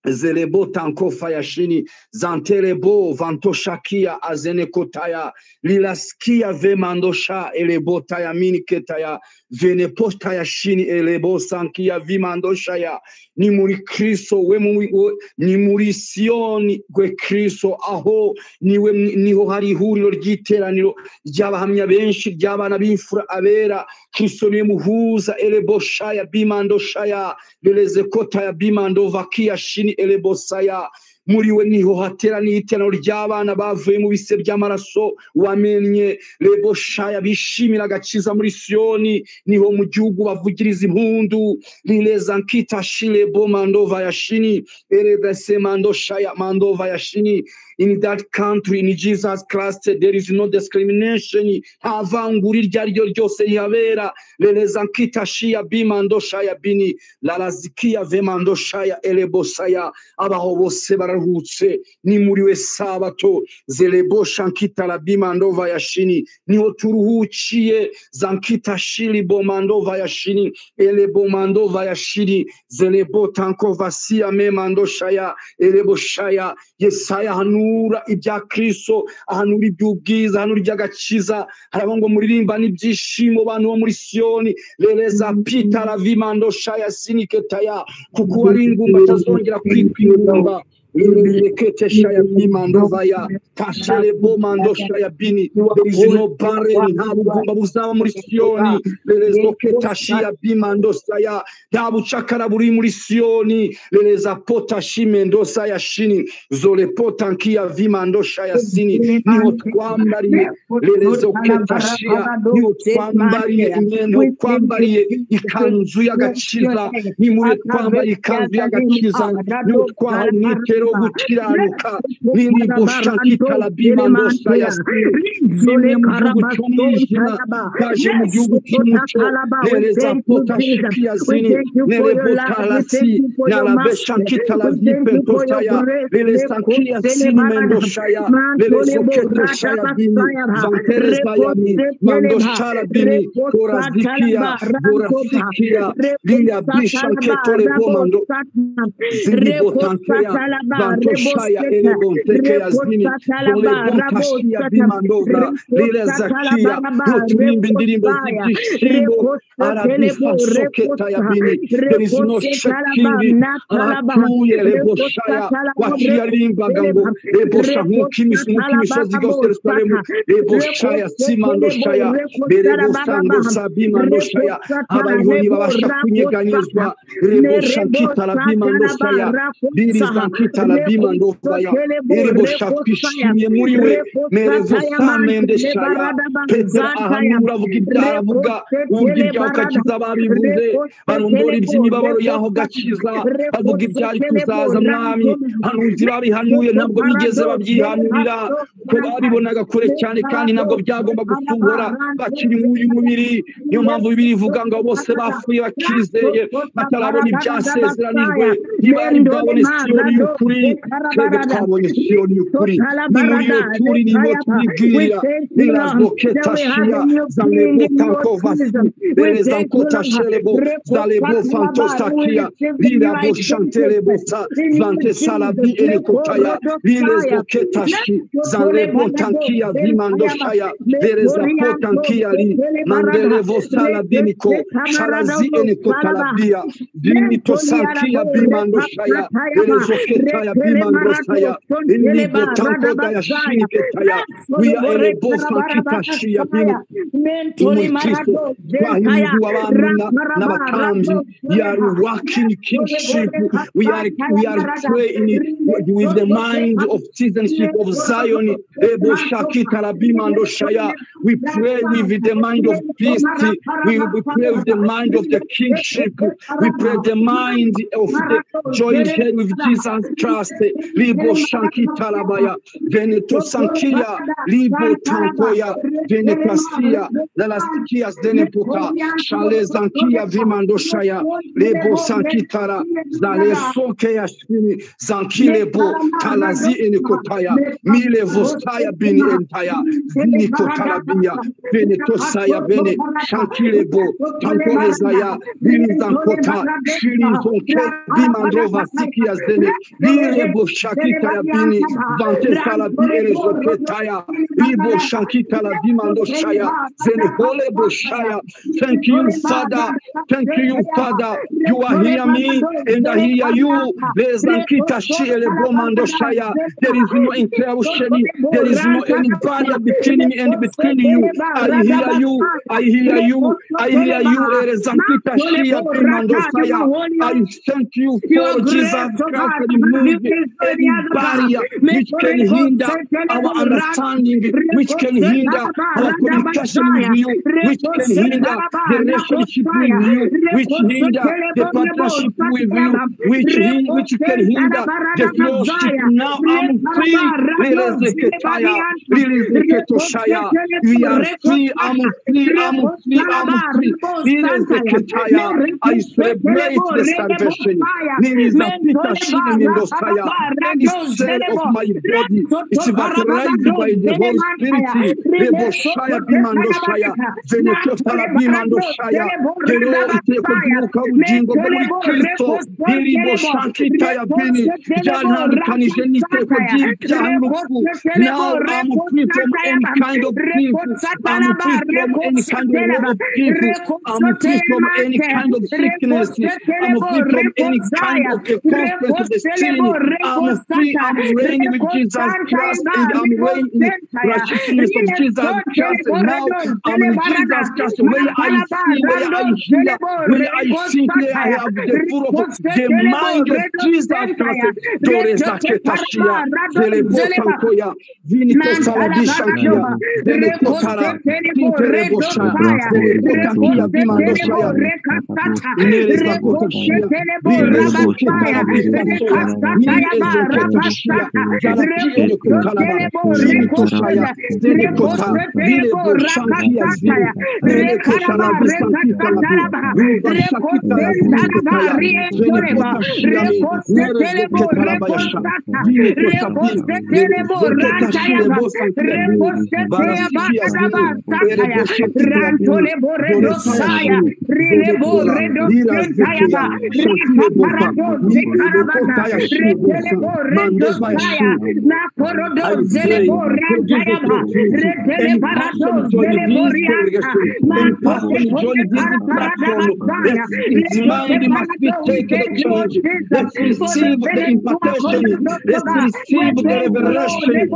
Zelebo tankofa yashini zanterebo vantoshakia azenekotaya lilaskia vemandosha elebotaya miniketaya venepota yashini elebo sankia vimandoshaya. Ni muri Kristo we ni muri Siyoni gwe Kristo, aho niwe niho hari ihuriro ry'iteraniro ry'abahamya benshi ry'abana b'imfura abera. Kristo niwe muhuza eleboshaya bimandoshaya lelezekotaya bimandovakia shini elebosaya. Muri we niho hateraniye iteraniro ry'abana bavuye mu bise by'amaraso wamennye leboshaya, bishimira agakiza muri Siyoni. Niho mu gihugu bavugiriza impundu lileza nkita shilebo mandova yashini erebese mandoshaya mandova yashini. In that country, in Jesus Christ, there is no discrimination. Nta vangura iryo ari ryo ryose rihabera. Leleza nkita shia bimandoshaya bini lalazikia vemandoshaya elebosaya. Abaho bose bararuhutse, ni muri we sabato zelebosha nkita la bimandova yashini. Niho turuhukiye zankita shili bomandova yashini elebomandova yashini zelebo tankova siya memandoshaya eleboshaya. Yesaya ahanura ibya Kristo, ahanura iby'ubwiza, ahanura iby'agakiza. Haravuga ngo muririmba n'ibyishimo bantu bo muri Siyoni. Leleza pita la vimandoshaya siniketaya, kuko wari ingumba atazongera kwitwa ingumba. Leketeshaya bimandovaya tashelebo mandoshaya bini. There is no barren, nta bugumba buzaba muri Siyoni. Lelezoketashia bimandosaya, nta bucakara buri muri Siyoni. Leleza potashimendosaya shini zolepotankia vimandoshaya sini. Niho twambariye lelezoketashia, niho twambariye imyenda, twambariye ikanzu y'agakiza. Ni muri twambariye ikanzu y'agakiza, niho twahawe umwitero gukiranuka. Niriboshakitalabimandosaya zimwe mu gihugu cy'umwijima twaje mu gihugu cy'umucyo. Nereza potashikia zini nerebotalasi nalabeshankitalavipentoshaya lelesankia sini mendoshaya lelezoketoshaya bini vanterezayami mandoshala bini korazikia borasikia liliabishanketorebomando zilibotankeya vantoshaya elebontekeya zini dolebontashia bimandovra lilezakia. Turirimba indirimbo z'ibyishimo arabifasoketaya bini. There is no shaking. Aratuye leboshaya wakiririmbaga ngo lebosha nk'uko imisozi igose Yerusalemu. Leboshaya simandoshaya berebosandosa bimandoshaya. Abariho ntibabasha kunyeganyezwa. Lebosha nkitala bimandoshaya birizakitala bimandovaya erebosha. Twishimiye muri we merevosamendeshaya. Petero ahanura avuga ibyaha, avuga uburyo ibyaha ugakiza babivuze, barondora iby'imibabaro yaho gakiza, bavuga ibyari kuzaza. Mwami, hanuzi babihanuye ntabwo bigeze babyihanurira, ko babibonaga kure cyane kandi ntabwo byagomba gusohora bakiri mw'uyu mubiri. Niyo mpamvu Bibiliya ivuga ngo bose bapfuye bakizeye batarabona ibyasezeranijwe, ntibari bwabone Siyoni y'ukuri. Twebwe twabonye Siyoni y'ukuri, ni muri iyo turi, niho twibwirira. Lirazoketashia zalebotankovasi lelezankotashelebo zalebofantostakia liraboshantelebosa vantesalabi elekotaya lilezoketashi zalebotankia vimandoshaya verezapotankia li mandelevosala sharazi enekotalabia vinitosankia bimandoshaya verezoketaya bimandosaya inibotankodayashiniketaya. We are elebofankitashia bini muri Kristo twahinduwe abami n'abatambyi. We are working kingship. We are praying with the mind of citizenship of Zion. We pray with the mind of peace. We pray with the mind of the kingship. We pray the mind of the joint head with Jesus Christ. Christ, Libo Shankitalabaya, Veneto Sankia, Libo Tankoya, Venekasia, Lalastikias Denepota, Shale Zankia Vimandoshaya, Lebo Sankitara, Zale Sokeya Shini, Zankilebo, Talazi Enikotaya, Mile Vostaya Bini Entaya, Zinikotalabia, Venetosaya Bene, Shankilebo, Tankolezaya, Bini Zankota, Shiri Zonke, Bimandrova Sikia Zene, Lirebo Shakita Bini, Dante Salabi Erezoketaya, Bibo Shankita la Bimandoshaya, Zene Holebo Shaya. Thank you, Father. Thank you, Father. You are hear me and I hear you. There is no interruption. There is no any barrier between me and between you. I hear you. I hear you. I hear you. I thank you for Jesus Christ removing any barrier which can hinder our understanding, which can hinder our communication with you, which can hinder the relationship with you, which hinder the partnership with you, which can hinder the fellowship. Now I'm free. We are free. I'm free. I'm free. I'm free. I celebrate the salvation. Any cell of my body is baptized by the Holy Spirit. Now I'm free from any kind of grief. I'm free from any kind of grief. I'm free from any kind of sickness. I'm free from any kind of the consequence of the sin. I'm free. I'm reigning with Jesus Christ, and I'm reigning in the righteousness of Jesus Christ. And now I'm in Jesus Christ. Where I see, where I hear, where I think, where I have the full of the mind of Jesus Christ. Let's receive the impartation. Let's receive the revelation.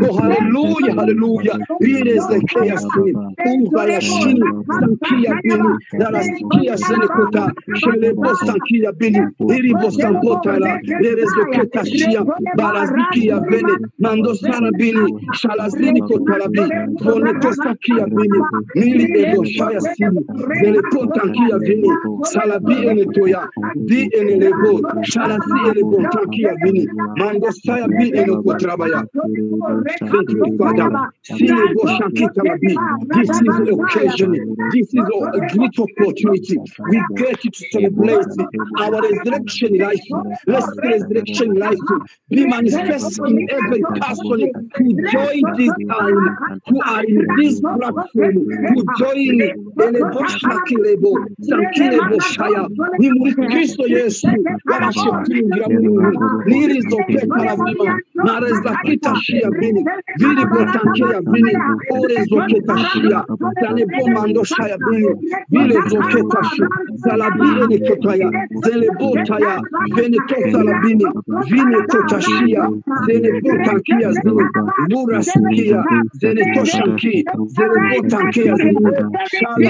Oh, hallelujah, hallelujah. Thank you, Father. This is the occasion. This is a great opportunity. We get to celebrate our resurrection life. Let the resurrection life be manifest in every person who join this time, who are in this platform, who join ni muri Kristo Yesu wabashe kwinjira muri nirizo nareza kitashia bini vili botankia bini orezo ketashia tane bomando shaya bini vile zoketashi salabine ni kotaya zele botaya vene tosalabini vine kotashia zele botankia zele murasikia zele toshanki zele botankia zele shala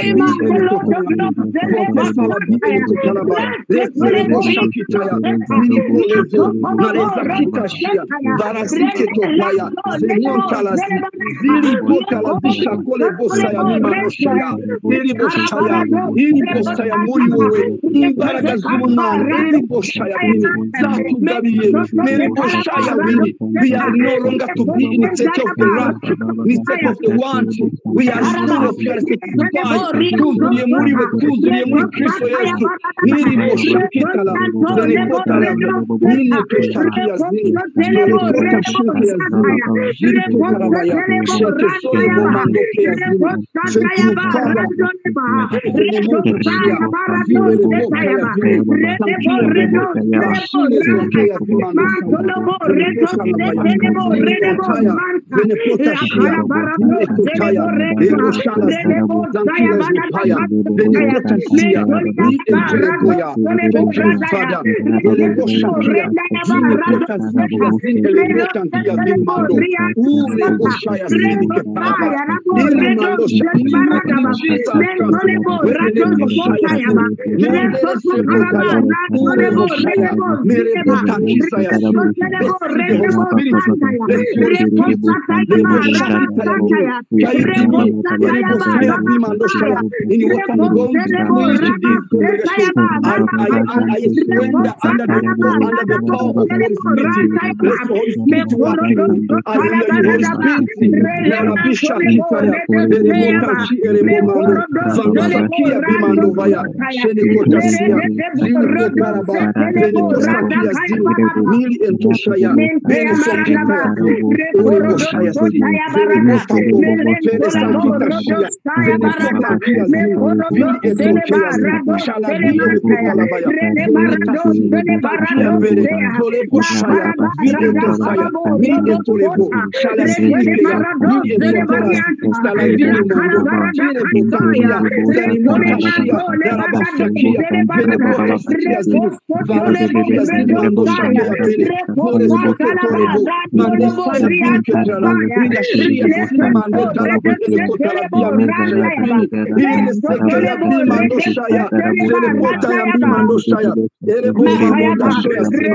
We are no longer to be in the state of the lack, in the state of the want. We are full of your sacrifice. Tuzuye muri we, tuzuye muri Kristo Yesu. Niri boshakitala, zenepotala, nini toshakia zini, zenepota shikia zini, ziri totarabaya, shete bomando kea zini, shete mutaba, zenemotoshia, zile bokaya zini, tankia bebo, rashile zokea zimando, zenepotashia, zenepotaya, eroshala, zankia zopaya, zenepotashia, ni enterekoya. Thank you, Father. Zeneboshakia, zenepotashia, zenelepotankia zimando, ureboshaya zinikepaba, irimandosha, Jesus I surrender under the power of Holy Spirit. Let the Holy Spirit work in me. I hear you, Holy Spirit. Yarabisha kitaya, Beremotashi erebomando, Zandosakia bimandovaya, Shenekotasia, Zilikotaraba, Venetosakia zini, Mili entoshaya, Benesokitaya, Oreboshaya zini, Veremotapo, Venesankitashia, Venekotakia zini, Vili etokea zini, Shalabi elekotalabaya, Venetasi, Takia vere, Toleboshaya, Vili etosaya, Mi etolebo, Shalasinikia, Mi etoteras, Salavini mondo, Jere botankia, Zanimotashia, Darabasakia, Venebotasia zini, Varasikia zini, Mandoshakia vere, Voresoketorebo, Mandesaya viniketrala, Ridashia zini, Mandotala, Elekotalabia, Minshaya vini, Iresekeya bi Mandoshaya, Zerebotaya bi Mandoshaya, Erebo Mandosaya zini,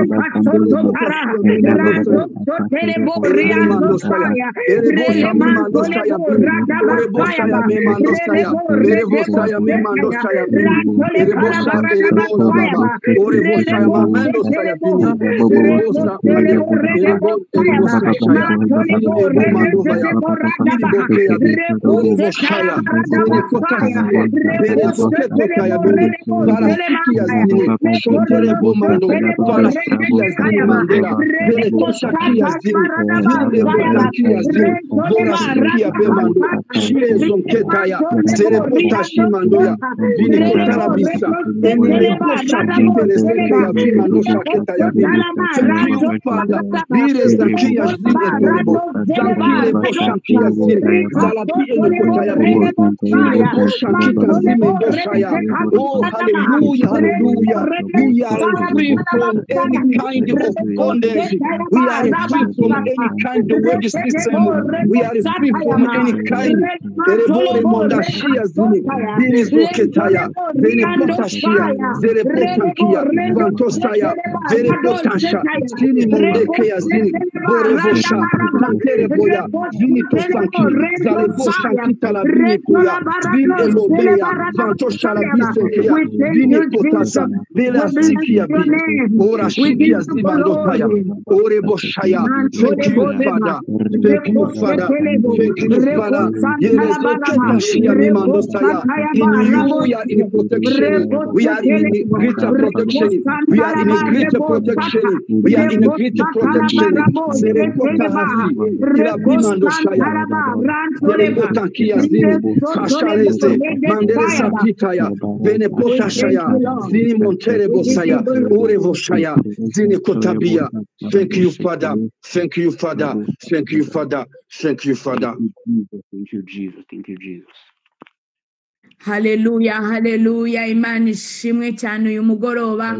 Oh, hallelujah, hallelujah. We are free from any kind of bondage. We are free from any kind of wage system. We are free from any kind. Thank you, Father. Thank you, Father. Thank you, Father. In you we are in protection. We are in greater protection. We are in greater protection. We are in greater protection. Thank you, Father. Thank you, Father. Thank you, Father. Thank you, Father. Thank you, Jesus. Thank you, Jesus. Hallelujah, hallelujah. Imana ishimwe cyane uyu mugoroba.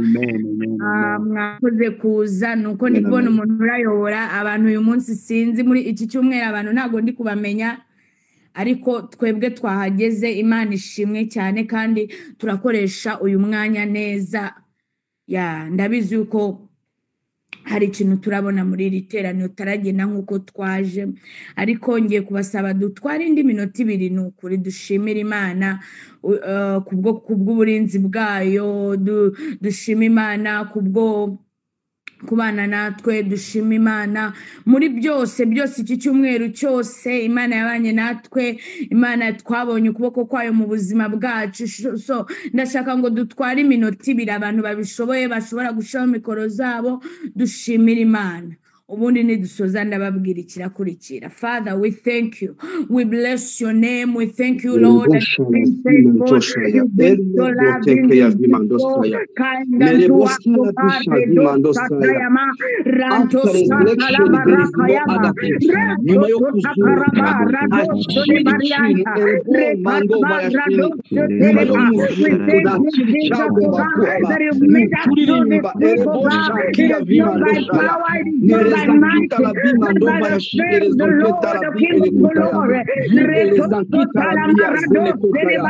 Mwakoze kuza nuko ndi kubona umuntu urayobora abantu uyu munsi, sinzi muri iki cyumweru abantu ntago ndi kubamenya, Ariko twebwe twahageze, Imana ishimwe cyane, kandi turakoresha uyu mwanya neza. Ya, ndabizi yuko hari ikintu turabona muri iri teraniro taragenda nk'uko twaje, ariko ngiye kubasaba dutware indi minota 2, ni ukuri dushimire Imana kubw'uburinzi bwayo, dushime Imana kubwo kubana natwe, dushima Imana muri byose byose. Iki cyumweru cyose Imana yabanye natwe, Imana twabonye ukuboko kwayo mu buzima bwacu. So ndashaka ngo dutware iminota 2, abantu babishoboye bashobora gushiraho mikoro zabo, dushimire Imana. Ubundi nidusoza ndababwira ikirakurikira. Father, we thank you, we bless your name, we thank you, Lord, that you've been faithful, you've been so loving, you've been so kind unto us, O God. After resurrection, there is no other thing. Nyuma yo kuzuka, nta kindi kintu erebo mando bayashini. Nyuma yo muzuko nta kindi cyagomba kuhaba. Ni ukuririmba erebo shakia vimando shaya. Nereza kita la vimando bayashini rezoketa la vi elekotaya. Vi elezankita la via zene kotaya.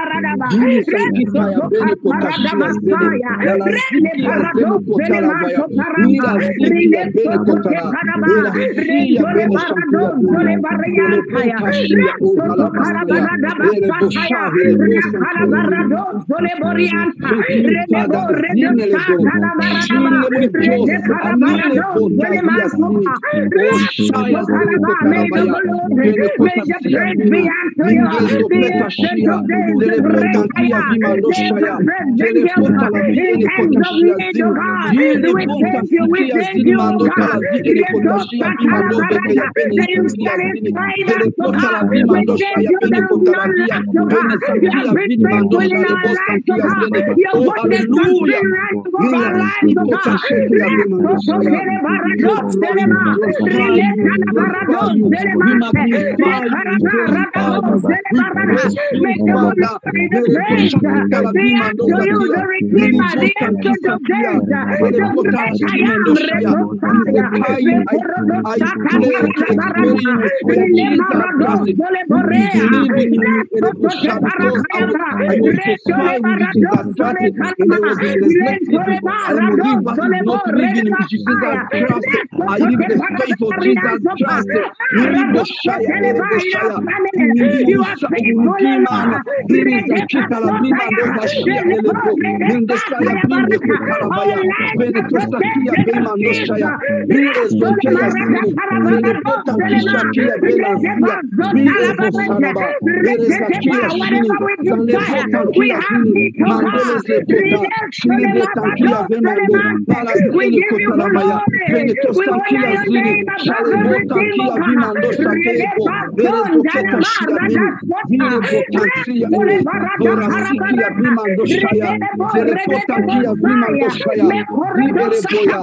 Vi sankita ya bene kotashia zene. La zikia zene kotala baya. Nira zikia bene kotala. Ela sia bene shankia bene. Bene kotashia ohala masaya. Ere boshahi le bosankia bene. Thank you, Father. Zine le bo. Shimwe muri byose. Amine kotavia zini. Oshaya zene kotalabaya. Bene kotasia bini. Ningezo petashia. Zele potankia vimandoshaya. Zele potalabi ele kotashia zini. Zile potankia zini mandotala zile kotashia vimandobekeya bene sankia zini. Zele potalabi mandoshaya bene kotalabia. Bene sankia vini mandoshaya bosankia zene. Oh, hallelujah. We magnify you, we glorify you, we praise you, Father. I declare to experience where Jesus Christ is living in me, because I was crucified with Jesus Christ and I was resurrected. I am living, but is not living in Jesus Christ. I live the faith of Jesus Christ. You are faithful, we have we give you glory. We honor your name above everything, O God. We thank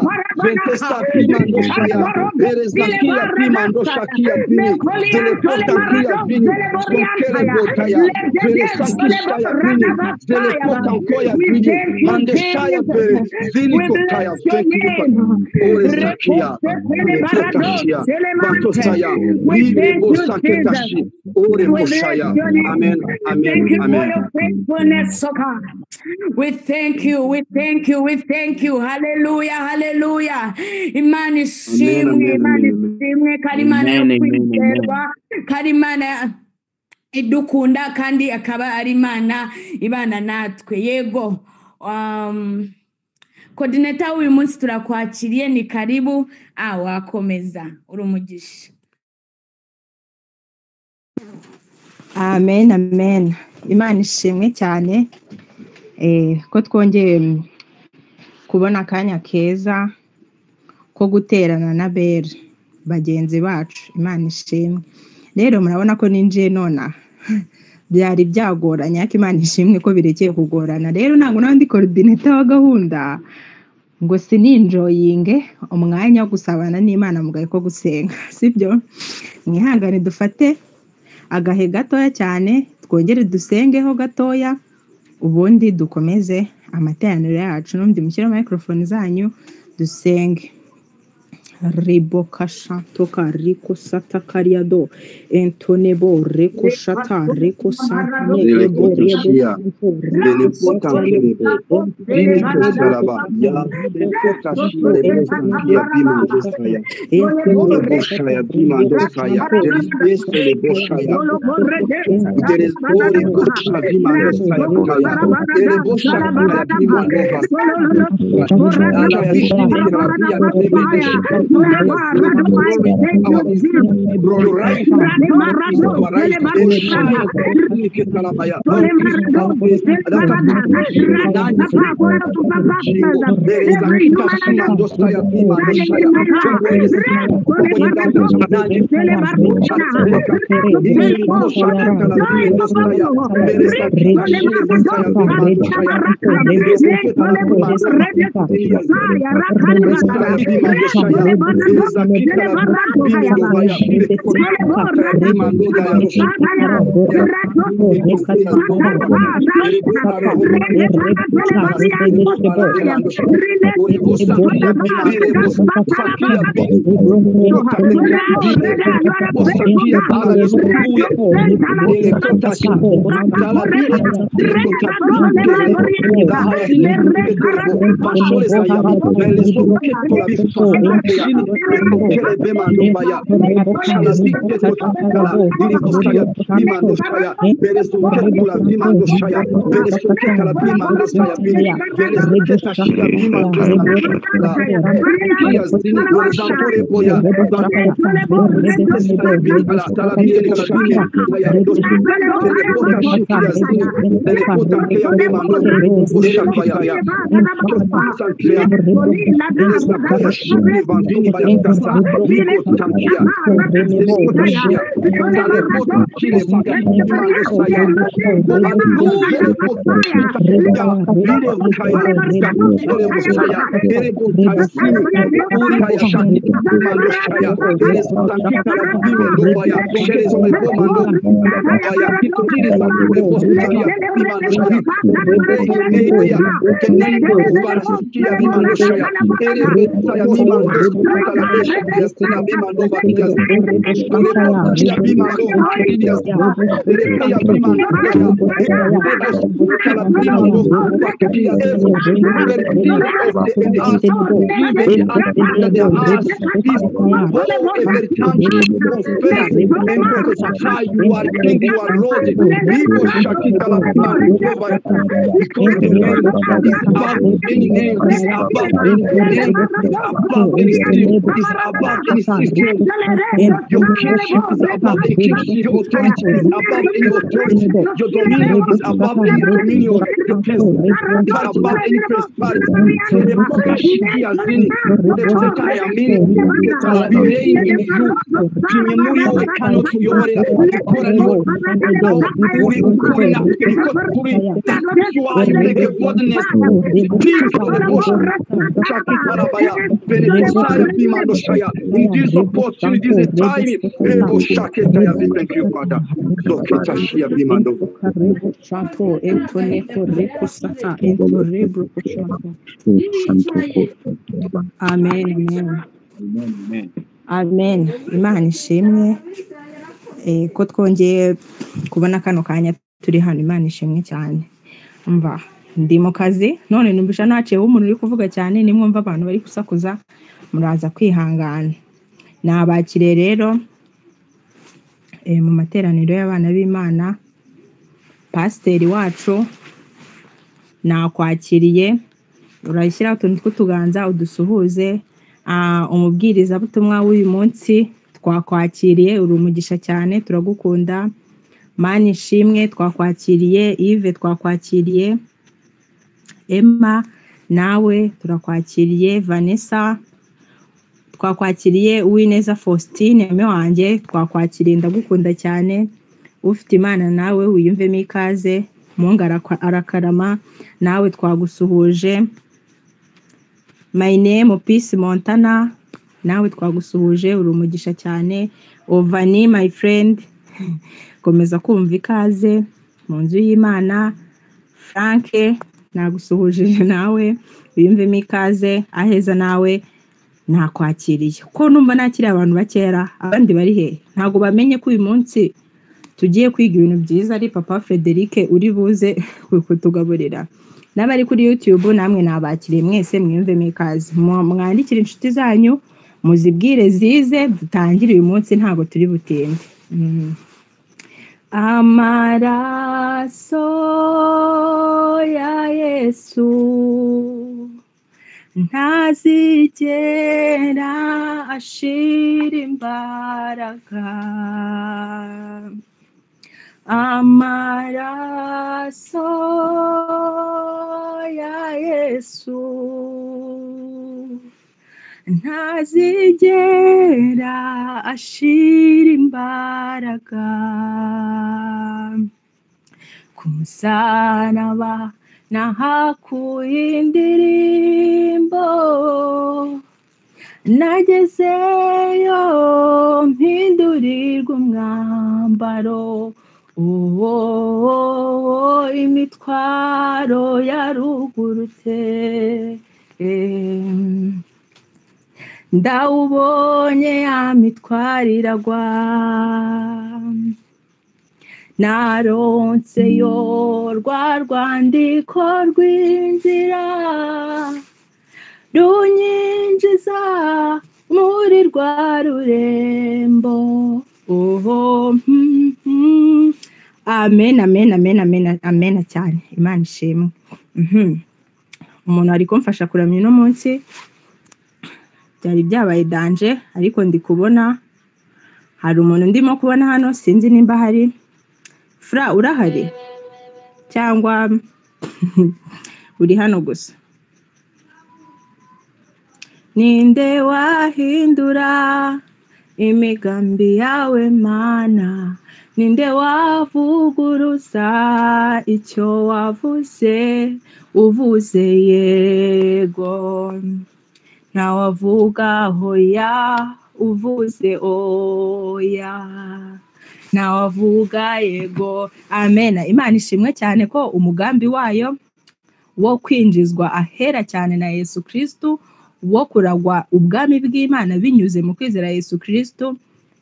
you, Jesus. We bless your name. We thank you, Jesus. We bless your name. Amen. Thank Amen. you for Amen. your faithfulness, oh God. We thank you, we thank you, we thank you. Hallelujah, hallelujah. Imana Amen. ishimwe, Amen. Imana Amen. Amen. ishimwe, kandi Imana yo Amen, amen, amen. kwizerwa, kandi Imana idukunda, kandi akaba ari Imana ibana natwe. Yego. Coordinator w'uyu munsi turakwakiriye, ni karibu. Wakomeza, uri umugisha. Amen, amen. Imana ishimwe cyane ko twongeye kubona akanya keza ko guterana na Bera bagenzi bacu. Imana ishimwe. Rero murabona ko ninjiye nonaha byari byagoranye, ariko Imana ishimwe ko birekeye kugorana. Rero ntabwo naba ndi coordinator wa gahunda ngo sininjoyinge umwanya wo gusabana n'Imana mu gahe ko gusenga, sibyo? Mwihangane dufate agahe gatoya cyane, twongere dusengeho gatoya, ubundi dukomeze amateraniro yacu. N'ubundi mushyire microphone zanyu dusenge. Riboka shantoka riko sata kariado entonebo reko shata reko santane ebo rebo Lelekotashia, santo reko sataria Belepotankelebe, entonebo Vinikosalaba, Ya Lekotashia Lebosankia Bimandosaya, Ureboshaya Bimandosaya, there is this Leboshaya, there is Orebosha Bimandosaya Kaya, Erebosha Kaya Bimandova, Alabishini Karabia Temedesh, glory our your right is our right, Eshaya Nikitalabaya, You are King, you are Lord. Because the name is above any name, is above any name, is above any sin, is above any system. Your kingship is above any kingship, your authority is above any authority, your dominion is above any dominion, your principality is above any principality. We reign in you. In this opportunity, this time, thank you, Father. Amen, amen. Amen. Imana ishimwe ko twongeye kubona kano kanya turi hano. Imana ishimwe cyane. Mva ndi mu kazi none numvisha naciyeho umuntu uri kuvuga cyane, nimwumva abantu bari gusakuza muraza kwihangana. Nabakire rero mu materaniro y'abana b'Imana. Pasiteri wacu nakwakiriye, urashyiraho utuntu tw'utuganza udusuhuze. Umubwirizabutumwa w'uyu munsi twakwakiriye, uri umugisha cyane, turagukunda. Mani ishimwe twakwakiriye, Yves twakwakiriye, Emma nawe turakwakiriye, Vanessa twakwakiriye, Uwineza Faustine eme wanjye twakwakiriye, ndagukunda cyane. Ufite Imana nawe wiyumvemo ikaze. Mungu arakarama nawe twagusuhuje. My name Peace Montana nawe twagusuhuje, uri umugisha cyane. Ovani my friend komeza kumva ikaze mu nzu y'Imana. Frank nagusuhuje nawe wiyumvemo ikaze. Aheza nawe Nakwakiriye ko numva nakiriye abantu bakera, abandi bari he? Ntabwo bamenye ko uyu munsi tugiye kwiga ibintu byiza, ari papa Frederic uri buze kutugaburira. N'abari kuri YouTube namwe nabakiriye mwese, mwiyumvemo ikaze. Mwandikire inshuti zanyu muzibwire zize dutangire uyu munsi, ntabwo turi butinde. Amaraso ya Yesu ntazigera ashira imbaraga, amaraso ya Yesu ntazigera ashira imbaraga, ku musaraba nahakuye indirimbo, nagezeyo mpindurirwa umwambaro, oh, imitwaro yarugurutse, ndawubonye ya mitwaro iragwa, naronseyo rwa rwandiko rw'inzira runyinjiza muri rwa rurembo. Oho, Amen, amen, amen, amen, amen cyane. Imana ishimwe. Umuntu ari kumfasha kuramya uno munsi, byari byabaye danje, ariko ndi kubona hari umuntu ndimo kubona hano, sinzi nimba hari. Fra, urahari cyangwa uri hano gusa? Ninde wahindura imigambi yawe Mana? Ninde wavuguruza icyo wavuze? Uvuze yego, ntawavuga hoya, uvuze oya, ntawavuga yego. Amen. Imana ishimwe cyane ko umugambi wayo wo kwinjizwa ahera cyane na Yesu Kristo, wo kuragwa ubwami bw'Imana binyuze mu kwizera Yesu Kristo,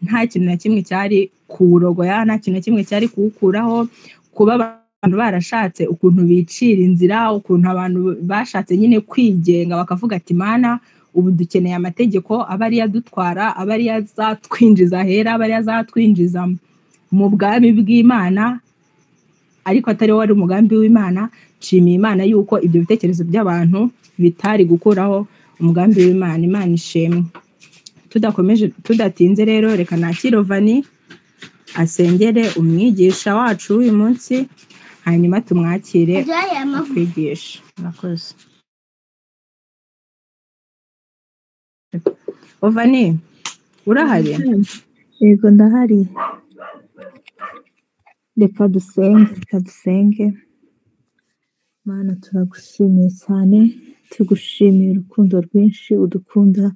nta kintu na kimwe cyari kuwurogoya, nta kintu na kimwe cyari kuwukuraho. Kuba abantu barashatse ukuntu bicira inzira, ukuntu abantu bashatse nyine kwigenga bakavuga ati Mana ubu dukeneye amategeko aba ariyo adutwara, aba ariyo azatwinjiza ahera, aba ariyo azatwinjiza mu bwami bw'Imana, ariko atari wo wari umugambi w'Imana. Nshimiye Imana yuko ibyo bitekerezo by'abantu bitari gukuraho umugambi w'Imana. Imana ishimwe. Tudakomeje, tudatinze rero, reka nakire Ovani asengere umwigisha wacu w'uyu munsi, hanyuma tumwakire atwigishe. Murakoze. Ovani, urahari? Yego ndahari. Reka dusenge, reka dusenge. Mana turagushimiye cyane, tugushimiye urukundo rwinshi udukunda,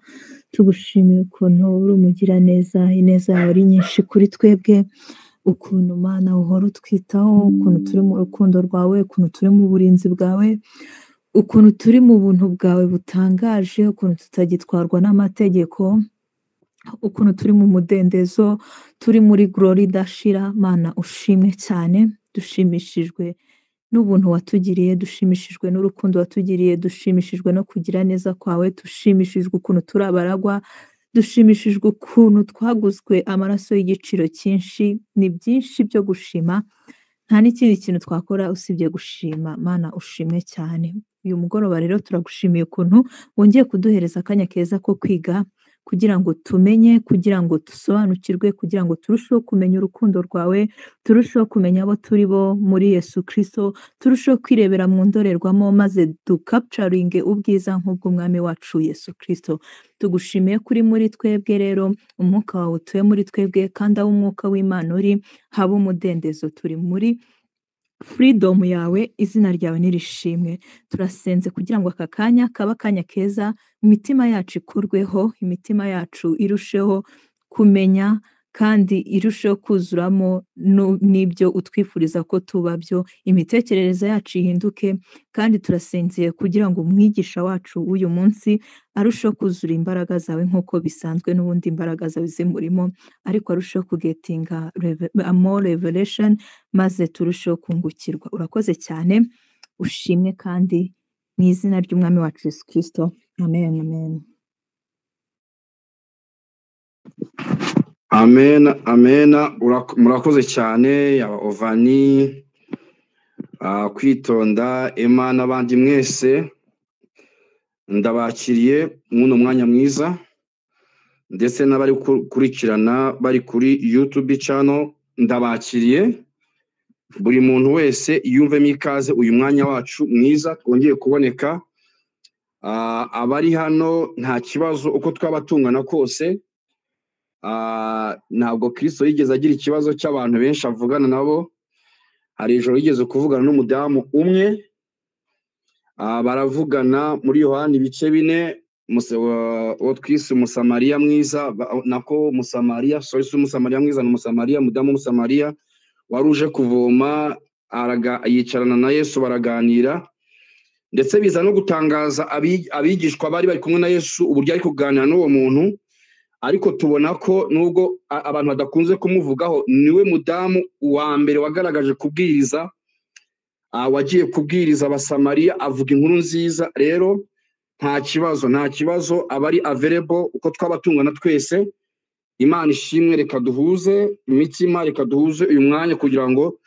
tugushimiye ukuntu uri umugiraneza, ineza yawe ari nyinshi kuri twebwe, ukuntu Mana uhora utwitaho, ukuntu turi mu rukundo rwawe, ukuntu turi mu burinzi bwawe, ukuntu turi mu buntu bwawe butangaje, ukuntu tutagitwarwa n'amategeko, ukuntu turi mu mudendezo, turi muri glory idashira. Mana ushimwe cyane, dushimishijwe n'ubuntu watugiriye, dushimishijwe n'urukundo watugiriye, dushimishijwe no kugira neza kwawe, dushimishijwe ukuntu turi abaragwa, dushimishijwe ukuntu twaguzwe amaraso y'igiciro cyinshi. Ni byinshi byo gushima, nta n'ikindi kintu twakora usibye gushima. Mana ushimwe cyane. Uyu mugoroba rero turagushimiye ukuntu wongeye kuduhereza akanya keza ko kwiga, kugira ngo tumenye, kugira ngo dusobanukirwe, kugira ngo turusheho kumenya urukundo rwawe, turusheho kumenya abo turi bo muri Yesu Kristo, turusheho kwirebera mu ndorerwamo, maze dukapucaringe ubwiza nk'ubw'Umwami wacu Yesu Kristo. Tugushimiye kuri muri twebwe rero, umwuka wawe utuye muri twebwe, kandi aho umwuka w'Imana uri haba umudendezo. Turi muri freedom yawe, izina ryawe nirishimwe. Turasenze kugira ngo aka kanya kaba akanya keza, imitima yacu ikurweho, imitima yacu irusheho kumenya kandi irusheho kuzuramo n'ibyo utwifuriza ko tuba byo, imitekerereze yacu ihinduke, kandi turasinziye kugira ngo umwigisha wacu w'uyu munsi arusheho kuzura imbaraga zawe nk'uko bisanzwe n'ubundi imbaraga zawe zimurimo, ariko arusheho kugetinga more revelation, maze turusheho kungukirwa. Urakoze cyane, ushimwe kandi mu izina ry'Umwami wacu Yesu Kristo. Amen, amen. Amen, amen. Murakoze cyane yaba Ovani, Kwitonda, Emma n'abandi mwese, ndabakiriye mw'uno mwanya mwiza, ndetse n'abari gukurikirana bari kuri YouTube channel ndabakiriye. Buri muntu wese yumvemo ikaze uyu mwanya wacu mwiza twongeye kuboneka. Abari hano nta kibazo uko twaba tungana kose. Ntabwo Kristo yigeze agira ikibazo cy'abantu benshi avugana nabo. Hari ijoro yigeze kuvugana n'umudamu umwe, baravugana muri Yohana ibice 4, uwo twise Umusamariya mwiza, nako Umusamariya, sorry, si Umusamariya mwiza, ni Umusamariya, umudamu w'Umusamariya wari uje kuvoma, yicarana na Yesu baraganira, ndetse biza no gutangaza abigishwa bari bari kumwe na Yesu uburyo ari kuganira n'uwo muntu. Ariko tubona ko nubwo abantu badakunze kumuvugaho, niwe mudamu wa mbere wagaragaje kubwiriza, wagiye kubwiriza Abasamariya avuga inkuru nziza. Rero nta kibazo, nta kibazo, abari available uko twaba tungana twese. Imana ishimwe, reka duhuze imitima, reka duhuze uyu mwanya kugira ngo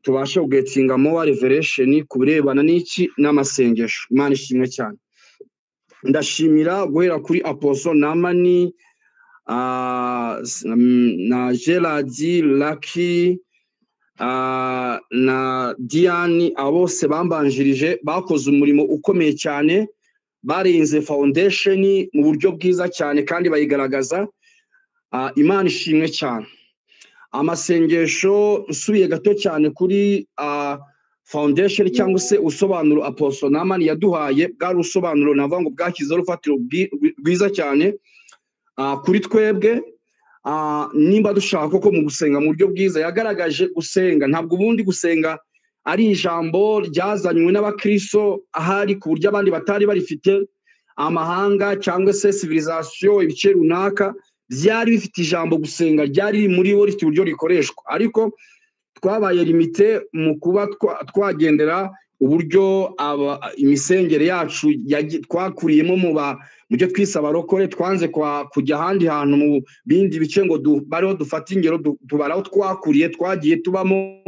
tubashe kugetsinga more revelation ku birebana n'iki n'amasengesho. Imana ishimwe cyane. Ndashimira guhera kuri Apostle Namani, na Gerard, Lucky, na Diane, abo bose bambanjirije bakoze umurimo ukomeye cyane, barinze foundation mu buryo bwiza cyane kandi bayigaragaza. Imana ishimwe cyane. Amasengesho nsubiye gato cyane kuri foundation cyangwa se usobanuro Apostle Namani yaduhaye, bwari usobanuro navuga ngo bwashyizeho urufatiro rwiza cyane kuri twebwe. Nimba dushaka koko mu gusenga mu buryo bwiza, yagaragaje gusenga ntabwo ubundi gusenga ari ijambo ryazanywe n'abakristo ahari ku buryo abandi batari barifite, amahanga cyangwa se civilisation ibice runaka byari bifite ijambo gusenga ryari muri bo rifite uburyo rikoreshwa, ariko twabaye limite mu kuba twagendera uburyo imisengere yacu twakuriyemo mu byo twise abarokore, twanze kujya ahandi hantu mu bindi bice ngo bariho dufata ingero, tubaraho twakuriye twagiye tubamo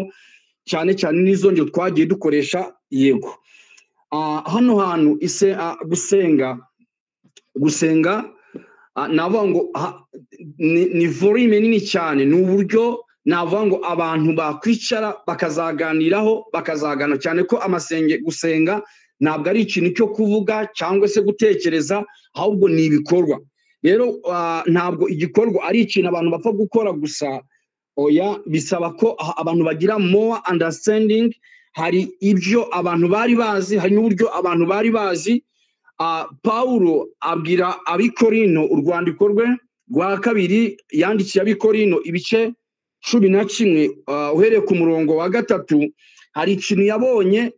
cyane cyane n'izo ngero twagiye dukoresha. Yego, hano hantu gusenga navuga ngo ni volume nini cyane, ni uburyo navuga ngo abantu bakwicara bakazaganiraho bakazagana cyane ko amasenge gusenga ntabwo ari ikintu cyo kuvuga cyangwa se gutekereza, ahubwo ni ibikorwa. Rero ntabwo igikorwa ari ikintu abantu bapfa gukora gusa, oya, bisaba ko abantu bagira more understanding. Hari ibyo abantu bari bazi, hari n'uburyo abantu bari bazi. Paulo abwira abikorino urwandiko rwe rwa kabiri yandikiye abikorino ibice 11, uhereye ku murongo wa 3, hari ikintu yabonye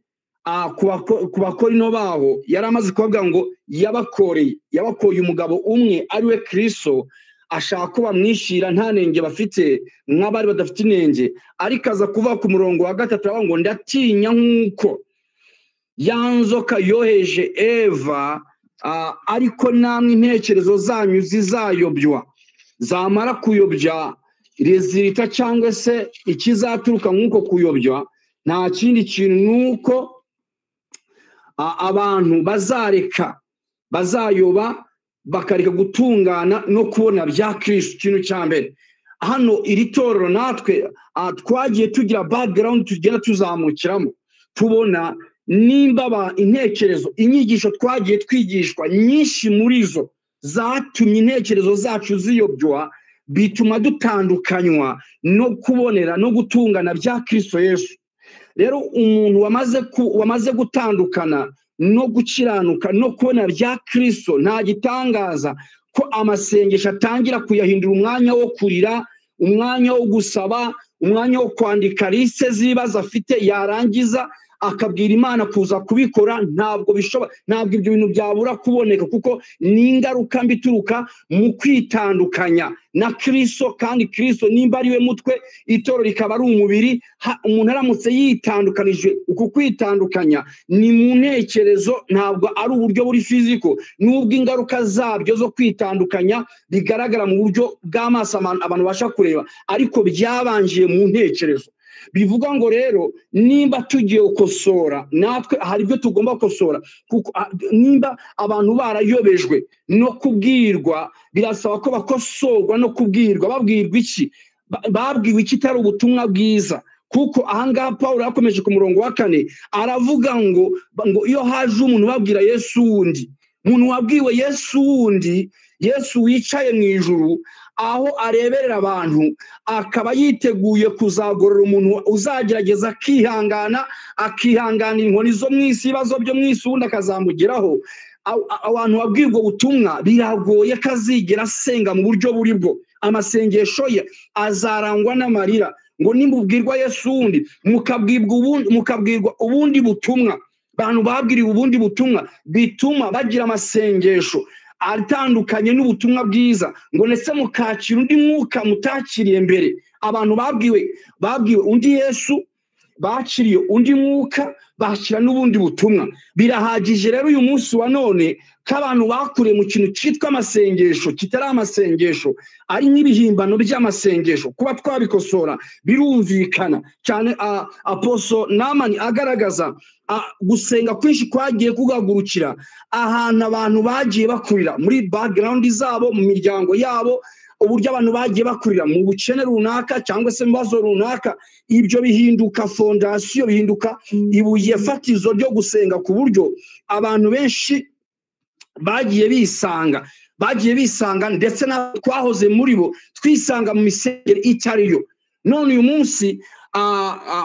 ku bakorino baho. Yari amaze kuvuga ngo yabakoye umugabo umwe ari we Kristo, ashaka ko bamwishyira nta nenge bafite nk'abari badafite inenge, ariko aza kuva ku murongo wa 3 avuga ngo ndatinya nk'uko ya nzoka yoheje Eva, ariko namwe intekerezo zanyu zizayobywa, zamara kuyobya rezilita cyangwa se ikizaturuka nk'uko kuyobywa nta kindi kintu nuko abantu bazareka bazayoba bakareka gutungana no kubona bya Kristo. Ikintu cya mbere hano iri torero natwe twagiye tugira background tugenda tuzamukiramo, tubona nimba intekerezo inyigisho twagiye twigishwa nyinshi muri zo zatumye intekerezo zacu ziyobywa, bituma dutandukanywa no kubonera no gutungana bya Kristo Yesu. Rero umuntu wamaze gutandukana no gukiranuka no kubona bya Kristo, nta gitangaza ko amasengesho atangira kuyahindura umwanya wo kurira, umwanya wo gusaba, umwanya wo kwandika liste z'ibibazo afite, yarangiza akabwira Imana kuza kubikora. Ntabwo bishoboka, ntabwo ibyo bintu byabura kuboneka, kuko ni ingaruka mbi ituruka mu kwitandukanya na Kristo. Kandi Kristo nimba ari we mutwe, itorero rikaba ari umubiri, umuntu aramutse yitandukanije, uku kwitandukanya ni mu ntekerezo, ntabwo ari uburyo buri physical, nubwo ingaruka zabyo zo kwitandukanya bigaragara mu buryo bw'amaso abantu babasha kureba, ariko byabanjiye mu ntekerezo. Bivuga ngo rero nimba tugiye gukosora, natwe hari ibyo tugomba gukosora, kuko nimba abantu barayobejwe no kubwirwa, birasaba ko bakosorwa no kubwirwa. Babwirwa iki? Babwiwe iki itari ubutumwa bwiza? Kuko ahangaha Pawulo yakomeje ku murongo wa 4 aravuga ngo iyo haje umuntu babwira Yesu wundi, umuntu wabwiwe Yesu wundi, Yesu wicaye mu ijuru aho areberera abantu, akaba yiteguye kuzagorora umuntu uzagerageza akihangana, akihanganira inkoni zo mu isi, ibibazo byo mu isi, ubundi akazamugeraho. Abantu babwirwa ubutumwa biragoye kazigera asenga mu buryo buri bwo, amasengesho ye azarangwa n'amarira. Ngo nimubwirwa Yesu wundi, mukabwirwa ubundi butumwa, abantu babwiriwe ubundi butumwa bituma bagira amasengesho atandukanye n'ubutumwa bwiza, ngo ndetse mukakira undi mwuka mutakiriye mbere. Abantu babwiwe undi Yesu, bakiriye undi mwuka, bakira n'ubundi butumwa. Birahagije rero uyu munsi wa none ko abantu bakuriye mu kintu cyitwa amasengesho kitari amasengesho, ari nk'ibihimbano by'amasengesho. Kuba twabikosora birumvikana cyane. Apostle Namani agaragaza gusenga kwinshi kwagiye kugagurukira ahantu abantu bagiye bakurira muri background zabo, mu miryango yabo, uburyo abantu bagiye bakurira mu bukene runaka cyangwa se mu bibazo runaka. Ibyo bihinduka fondasiyo, bihinduka ibuye fatizo ryo gusenga, ku buryo abantu benshi bagiye bisanga, ndetse na twahoze muri bo twisanga mu misengere itariyo. None uyu munsi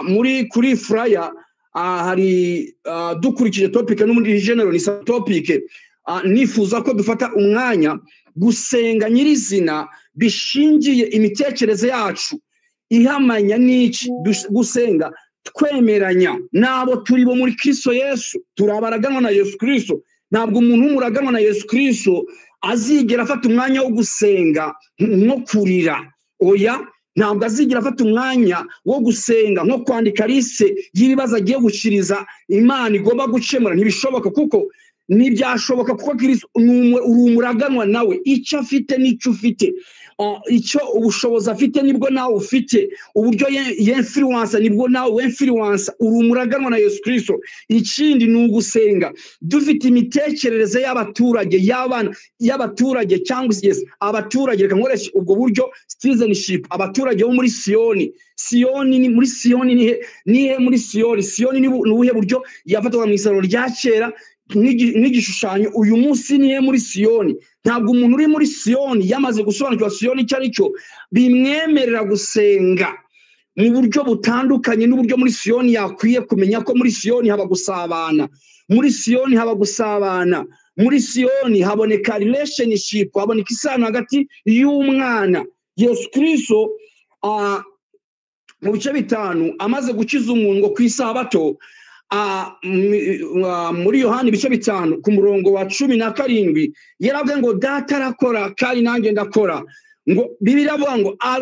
muri kuri flyer hari dukurikije topic n'ubundi general ni topic, nifuza ko dufata umwanya gusenga nyirizina bishingiye imitekerereze yacu ihamanya n'iki, gusenga twemeranya n'abo turi bo muri Kristo Yesu. Turabaraganwa na Yesu Kristo. Ntabwo umuntu w'umuraganwa na Yesu Kristo azigera afata umwanya wo gusenga nko kurira, oya. Ntabwo azigera afata umwanya wo gusenga nko kwandika liste y'ibibazo agiye gushyiriza Imana igomba gukemura. Ntibishoboka, kuko ntibyashoboka, kuko Kristo uri umuraganwa nawe, icyo afite n'icyo ufite, icyo ubushobozi afite nibwo nawe ufite, uburyo yemfluence nibwo nawe wemfluence. Uri umuraganwa na Yesu Kristo. Ikindi ni ugusenga dufite imitekerereze y'abaturage, y'abana y'abaturage, cyangwa yes, abaturage, reka nkoreshe ubwo buryo citizenship, abaturage bo muri Siyoni. Siyoni ni muri Siyoni nihe muri Siyoni? Siyoni ni ubuhe buryo yafatwaga mu isaro rya kera n'igishushanyo? Uyu munsi nihe muri Siyoni? Ntabwo umuntu uri muri Siyoni yamaze gusobanukirwa Siyoni icyo ari cyo bimwemerera gusenga mu buryo butandukanye n'uburyo muri Siyoni yakwiye kumenya ko muri Siyoni haba gusabana, muri Siyoni haba gusabana, muri Siyoni haboneka relationship, haboneka isano hagati y'umwana. Yesu Kristo mu bice 5 amaze gukiza umuntu ngo ku isabato, muri Yohana ibice 5 ku murongo wa 17 yaravuze ngo data arakora kandi nanjye ndakora. Ngo Bibiliya avuga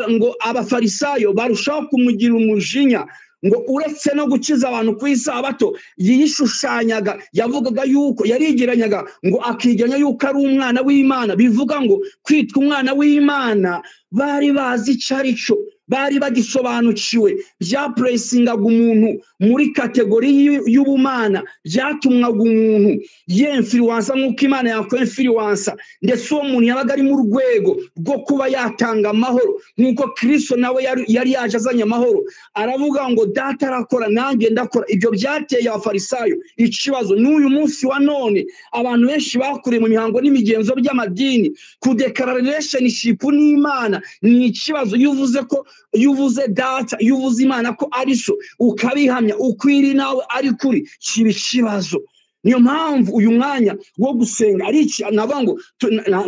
ngo abafarisayo barushaho kumugira umujinya, ngo uretse no gukiza abantu ku isabato yishushanyaga, yavugaga yuko yarigeranyaga, ngo akigeranya yuko ari umwana w'Imana. Bivuga ngo kwitwa umwana w'Imana bari bazi icyo ari cyo, bari bagisobanukiwe, byapuresingaga umuntu muri kategori y'ubumana, byatumwaga umuntu yemfluensa nk'uko Imana yakwemfluensa, ndetse uwo muntu yabaga ari mu rwego rwo kuba yatanga amahoro nk'uko Kristo nawe yari yaje azanye amahoro. Aravuga ngo data arakora nanjye ndakora. Ibyo byateye abafarisayo ikibazo. N'uyu munsi wa none abantu benshi bakuriye mu mihango n'imigenzo by'amadini, kudeklara relationship n'Imana ni ikibazo. Iyo uvuze ko, iyo uvuze data, iyo uvuze Imana ko ari so, ukabihamya ukwiri nawe ari kuri, kiba ikibazo. Niyo mpamvu uyu mwanya wo gusenga ari iki, navuga ngo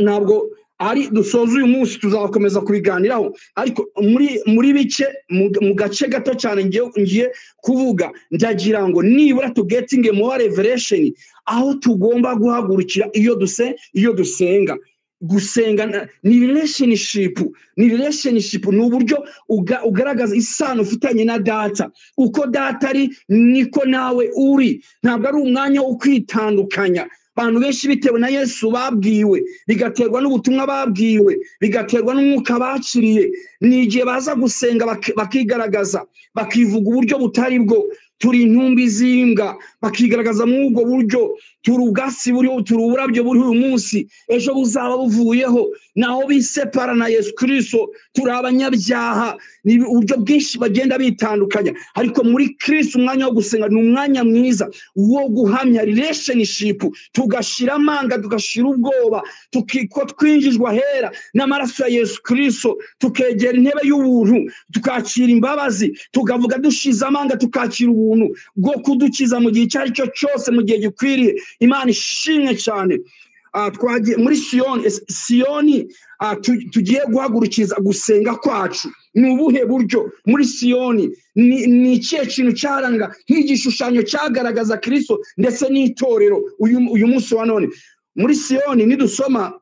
ntabwo Ari dusoza uyu munsi tuzakomeza kubiganiraho, ariko muri bike, mu gace gato cyane ngiye kuvuga, ndagira ngo nibura tugetinge more revelation aho tugomba guhagurukira iyo dusenga. Gusenga ni relationship, ni relationship, ni uburyo ugaragaza isano ufitanye na data. Uko data ari niko nawe uri. Ntabwo ari umwanya wo kwitandukanya. Abantu benshi bitewe na Yesu babwiwe, bigaterwa n'ubutumwa babwiwe, bigaterwa n'umwuka bakiriye, ni igihe baza gusenga bakigaragaza, bakivuga uburyo butari bwo. Turi intumbi z'imbwa, bakigaragaza muri ubwo buryo. Turi ubwatsi buriho, turi uburabyo buriho uyu munsi, ejo buzaba buvuyeho. Naho bisepara na Yesu Kristo, turi abanyabyaha. Ni uburyo bwinshi bagenda bitandukanya, ariko muri Kristo umwanya wo gusenga ni umwanya mwiza wo guhamya relationship, tugashira amanga, tugashira ubwoba, ko twinjijwe ahera n'amaraso ya Yesu Kristo, tukegera intebe y'ubuntu, tukakira imbabazi, tukavuga dushize amanga, tukakira ubuntu bwo kudukiza mu gihe icyo ari cyo cyose, mu gihe gikwiriye. Imana ishimwe cyane. Twagiye muri Siyoni. Siyoni tugiye guhagurukiza gusenga kwacu ni ubuhe buryo? Muri Siyoni ni ikihe kintu cyaranga nk'igishushanyo cyagaragaza Kristo ndetse n'itorero uyu munsi wa none? Muri Siyoni nidusoma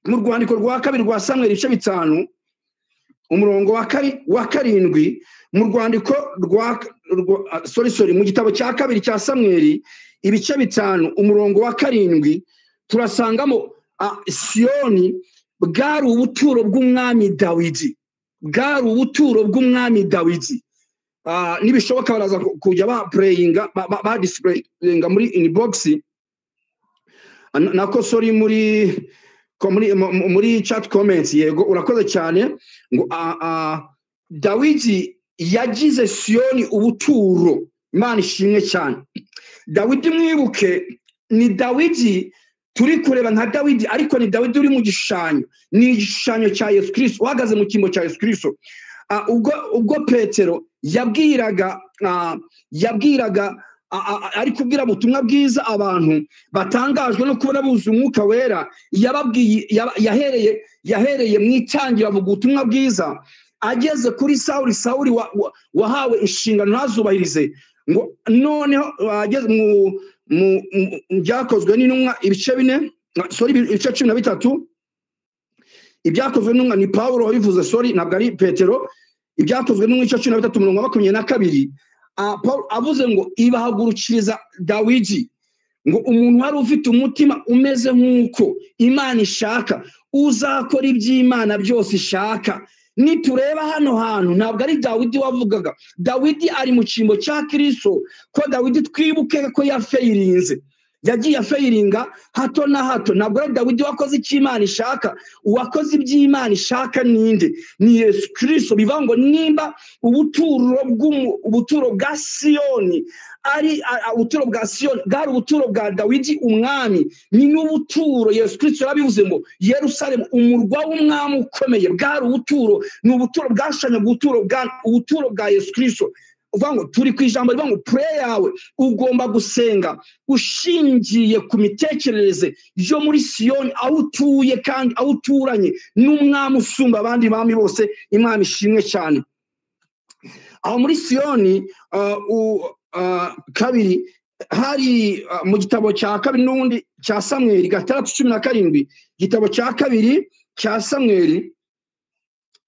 mu rwandiko rwa kabiri rwa Samweli ibice 5 umurongo wa 7, mu rwandiko rwa sorry mu gitabo cya kabiri cya Samweli ibice 5 umurongo wa 7, turasangamo Siyoni bwari ubuturo bw'umwami Dawidi, bwari ubuturo bw'umwami Dawidi. Nibishoboka baraza kujya ba prayinga, ba displayinga muri inbox, nako sorry muri chat comments. Yego, urakoze cyane. Ngo Dawidi yagize Siyoni ubuturo. Imana ishimwe cyane. Dawidi mwibuke ni Dawidi turi kureba nka Dawidi, ariko ni Dawidi uri mu gishushanyo, ni igishushanyo cya Yesu Kristo uhagaze mu cyimbo cya Yesu Kristo. Ubwo Petero yabwiraga ari kubwira ubutumwa bwiza abantu batangajwe no kubona buzuye umwuka wera, yababwiye yahereye mu itangira avuga ubutumwa bwiza, ageze kuri Sawuli wahawe inshingano ntazubahirize, ngo noneho ageze mu byakozwe n'intumwa ibice 4, sorry ibice 13, ibyakozwe n'intumwa ni Paulo wabivuze, sorry ntabwo ari Petero. Ibyakozwe n'intumwa ibice 13 umurongo wa 22, Paul avuze ngo ibahagurukiriza Dawidi, ngo umuntu wari ufite umutima umeze nk'uko Imana ishaka, uzakora iby'Imana byose ishaka. Nitureba hano hantu ntabwo ari Dawidi wavugaga, Dawidi ari mu cyimbo cya Kristo, ko Dawidi twibuke ko yafeyirinze, yagiye afeyiringa hato na hato. Ntabwo ari Dawidi wakoze icyo Imana ishaka, uwakoze iby'Imana ishaka ninde? Ni Yesu Kristo. Bivuga ngo nimba ubuturo bwa Siyoni ari ubuturo bwa Siyoni, bwari ubuturo bwa Dawidi umwami, ni n'ubuturo Yesu Kristo yarabivuze ngo Yerusalemu umurwa w'umwami ukomeye, bwari ubuturo, ni ubuturo bwashushanyaga ubuturo bwa Yesu Kristo. Uvuga ngo turi ku ijambo rivuga ngo prayer yawe ugomba gusenga ushingiye ku mitekerereze yo muri Siyoni, aho utuye kandi aho uturanye n'umwami usumba abandi bami bose. Imana ishimwe cyane. Aho muri Siyoni kabiri hari mu gitabo cya kabiri n'ubundi cya Samweli 6:17, igitabo cya kabiri cya Samweli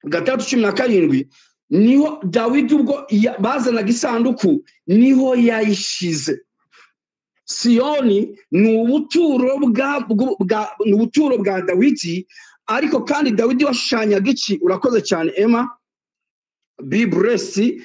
6:17, niho Dawidi ubwo bazanaga isanduku niho yayishize. Siyoni ni ubuturo bwa Dawidi, ariko kandi Dawidi washushanyaga iki? Urakoze cyane Emma, be blessed.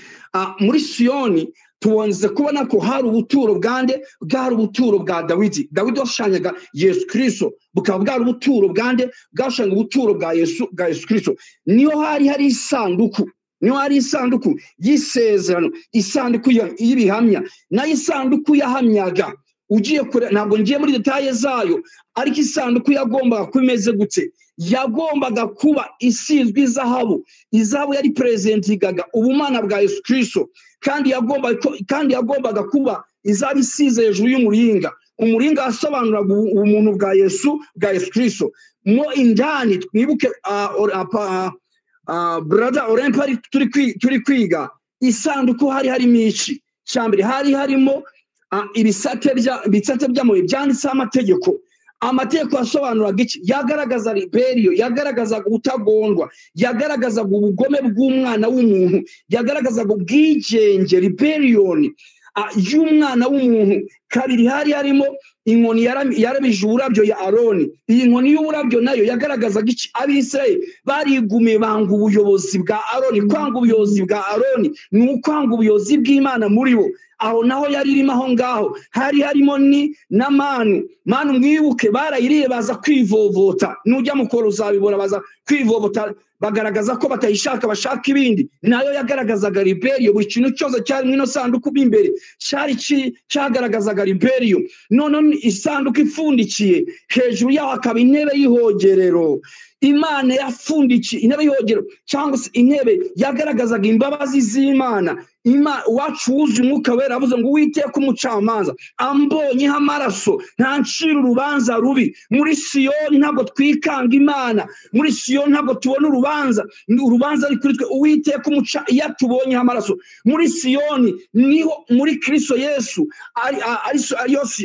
Muri Siyoni tubonze kubona ko hari ubuturo bwande, bwari ubuturo bwa Dawidi. Dawidi washushanyaga Yesu Kristo, bukaba bwari ubuturo bwande, bwashushanyaga ubuturo bwa Yesu Kristo. Niho hari isanduku, niho hari isanduku y'isezerano, isanduku y'ibihamya, nayo isanduku yahamyaga. Ugiye kure, ntabwo ngiye muri detaye zayo, ariko isanduku yagombaga kuba imeze gute? Yagombaga kuba isizwe izahabu. Izahabu yari presentingaga ubumana bwa Yesu Kristo, kandi yagombaga kuba izahabu isize hejuru y'umuringa. Umuringa wasobanuraga ubumuntu bwa Yesu, bwa Yesu Kristo mo indani. Twibuke brother Orempa, turi kwiga isanduku, hari harimo iki? Cyambere, hari harimo ibisate by'amabuye byanditseho amategeko. Amategeko yasobanuraga iki? Yagaragaza rebellion, yagaragazaga ubutagondwa, yagaragazaga ubugome bw'umwana w'umuntu, yagaragazaga ubwigenge, rebellion y'umwana w'umuntu. Kabiri, hari harimo inkoni yarabije uburabyo ya Aroni. Iyi nkoni y'uburabyo nayo yagaragazaga iki? Abisirayeli barigumiye banga ubuyobozi bwa Aroni. Kwanga ubuyobozi bwa Aroni ni ukwanga ubuyobozi bw'Imana muri bo. Aho naho yari irimo aho ngaho. Hari harimo ni na manu. Manu mwibuke barayiriye baza kwivovota. Nujya mukoro uzabibona, baza kwivovota bagaragaza ko batayishaka, bashaka ibindi. Nayo yagaragazaga rebellion. Buri kintu cyose cyari mu ino sanduku b'imbere cyari cyagaragazaga rebellion. None isanduku ipfundikiye, hejuru yaho hakaba intebe y'ihogerero. Imana yafundikiye intebe y'ihogero, cyangwa se intebe yagaragazaga imbabazi z'Imana. Uwacu wuzuye umwuka wera avuze ngo Uwiteka umucamanza ambonyeho amaraso ntancira urubanza rubi. Muri Siyoni ntabwo twikanga Imana, muri Siyoni ntabwo tubona urubanza, urubanza ari kuri twe. Uwiteka umuca iyo atubonyeho amaraso. Muri Siyoni niho muri Kristo Yesu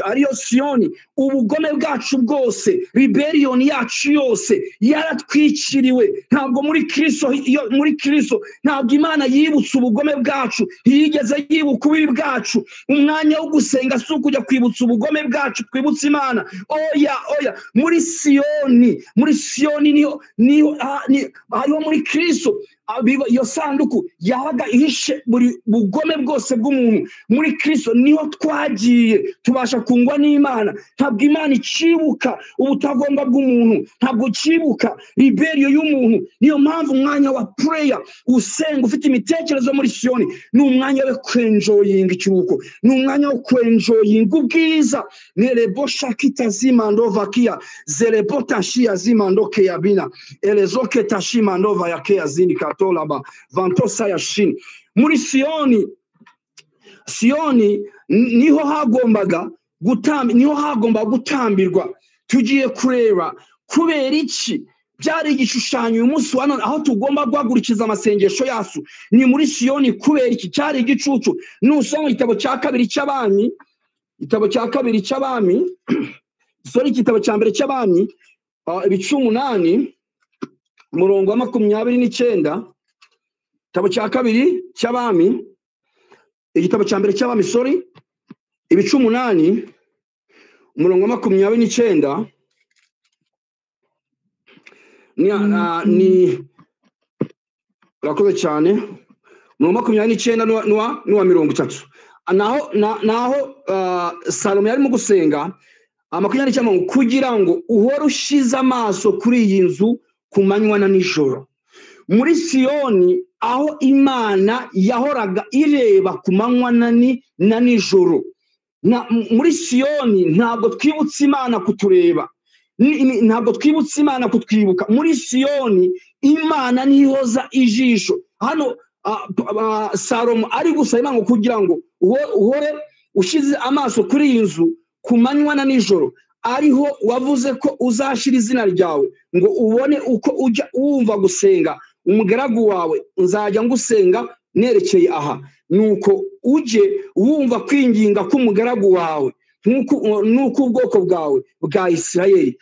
ariyo Siyoni. Ubugome bwacu bwose, rebellion yacu yose yaratwikiriwe. Ntabwo muri Kristo, muri Kristo ntabwo Imana yibutse ubugome bwacu, ntiyigeze yibuka ububi bwacu. Umwanya wo gusenga si ukujya kwibutsa ubugome bwacu, twibutse Imana. Oya, oya, muri Siyoni, muri Siyoni niho hariho muri Kristo. Iyo sanduku yabaga ihishe buri bugome bwose bw'umuntu. Muri Kristo niho twagiye tubasha kungwa n'Imana. Ntabwo Imana icibuka ubutagomba bw'umuntu, ntabwo icibuka rebellion y'umuntu. Niyo mpamvu umwanya wa prayer, usenga ufite imitekerereze muri Siyoni, ni umwanya wo kwenjoyinga ikiruhuko, ni umwanya wo kwenjoyinga ubwiza. Nerebo shakita zimando vakia zerebo tashia zimando keyabina elezoke tashimando vayakea zinika tolaba vantosa yashin. Muri Siyoni, Siyoni niho hagombaga niho hagomba gutambirwa. Tugiye kureba kubera iki byari igishushanyo uyu munsi wa none aho tugomba guhagurikiza amasengesho yacu ni muri Siyoni. Kubera iki cyari igicucu? Nusoma igitabo cya kabiri cy'abami, igitabo cya kabiri cy'abami, sorry, igitabo cya mbere cy'abami, ibice 8 umurongo wa 29. Igitabo cya kabiri cy'abami, igitabo cya mbere cy'abami, sorry, ibice 8 umurongo wa 29. Ni urakoze cyane. Umurongo wa 29 n'uwa 30. Naho Salomo yarimo gusenga 29, kugira ngo uhore ushize amaso kuri iyi nzu ku manywa na nijoro. Muri Siyoni aho Imana yahoraga ireba ku manywa na nijoro. Muri Siyoni ntabwo twibutse Imana kutureba, ntabwo twibutse Imana kutwibuka. Muri Siyoni Imana nihoza ijisho. Hano Salomo ari gusaba Imana kugira ngo uhore ushize amaso kuri iyi nzu ku manywa na nijoro, ariho wavuze ko uzashira izina ryawe, ngo ubone uko ujya wumva gusenga umugaragu wawe, nzajya ngusenga nerekeye aha. Nuko ujye wumva kwinginga k'umugaragu wawe nuko ubwoko bwawe bwa Isirayeli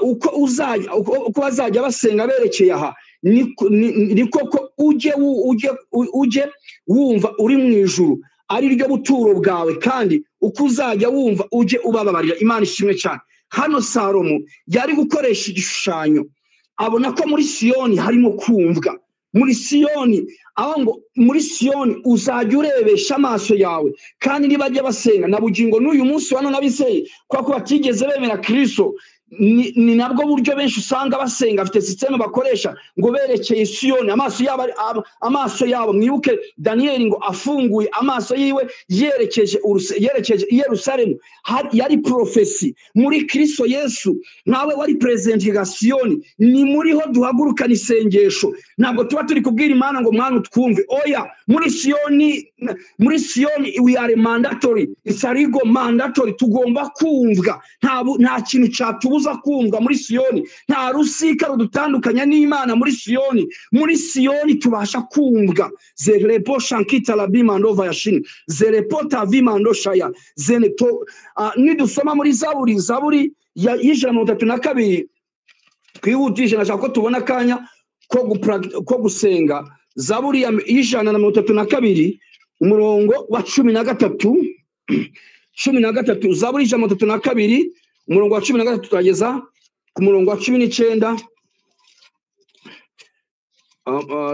uko bazajya basenga berekeye aha, niko ko ujye wumva uri mu ijuru ari ryo buturo bwawe, kandi uko uzajya wumva ujye ubababarira. Imana ishimwe cyane. Hano Salomo yari gukoresha igishushanyo, abona ko muri Siyoni harimo kumvwa. Muri Siyoni aho ngo muri Siyoni uzajya urebesha amaso yawe, kandi nibajya basenga na bugingo n'uyu munsi wa none abiseye, kuko batigeze bemera Kristo, Ni nabwo buryo benshi usanga basenga, afite system bakoresha ngo berekeye Siyoni amaso yabo, amaso yabo. Mwibuke Daniel ngo afunguye amaso yiwe yerekeje Yerusalemu, yari prophecy muri Kristo Yesu, nawe wari presentinga Siyoni. Ni muriho duhagurukana isengesho, ntabwo tuba turi kubwira Imana ngo mwana utwumve, oya. Muri Siyoni we are mandatory, it's a legal mandatory, tugomba kumvwa. Nta kintu cyatubuza kumvwa muri Siyoni, nta rusika rudutandukanya n'Imana muri Siyoni. Muri Siyoni tubasha kumvwa. Zerepo shankita labima ndova yashini zerepo tavima ndoshaya zeneto. Nidusoma muri Zaburi ya 132, twihutishe, nashaka ko tubona akanya ko gusenga. Zaburi ya 132 umurongo wa 13, 13, Zaburi 132 umurongo wa 13 turageza ku murongo wa 19.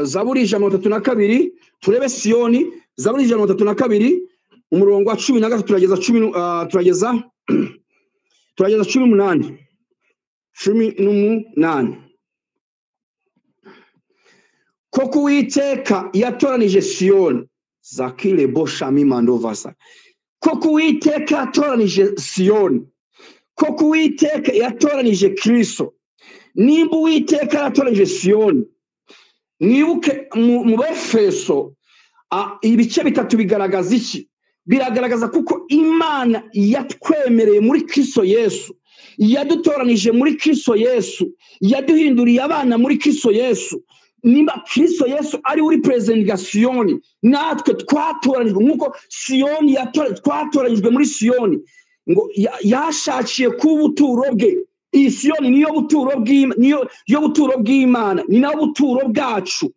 Zaburi 132, turebe Siyoni. Zaburi 132 umurongo wa 13 turageza 10, turageza 18. 18. Koko Uwiteka yatoranije Siyoni, zakile boshami mandovasa. Koko Uwiteka yatoranije Siyoni, koko Uwiteka yatoranije Kristo. Nimba Uwiteka yatoranije Siyoni, mwibuke mu Befeso ibice 3 bigaragaza iki? Biragaragaza kuko Imana yatwemereye muri Kristo Yesu, yadutoranije muri Kristo Yesu, yaduhinduriye abana muri Kristo Yesu. Nimba Kristo Yesu ari uri presentinga Siyoni, natwe twatoranijwe nkuko Siyoni twatoranijwe muri Siyoni, ngo yashakiye kuba ubuturo bwe. Iyi Siyoni niyo buturo niyo buturo bw'Imana, ni nayo buturo bwacu.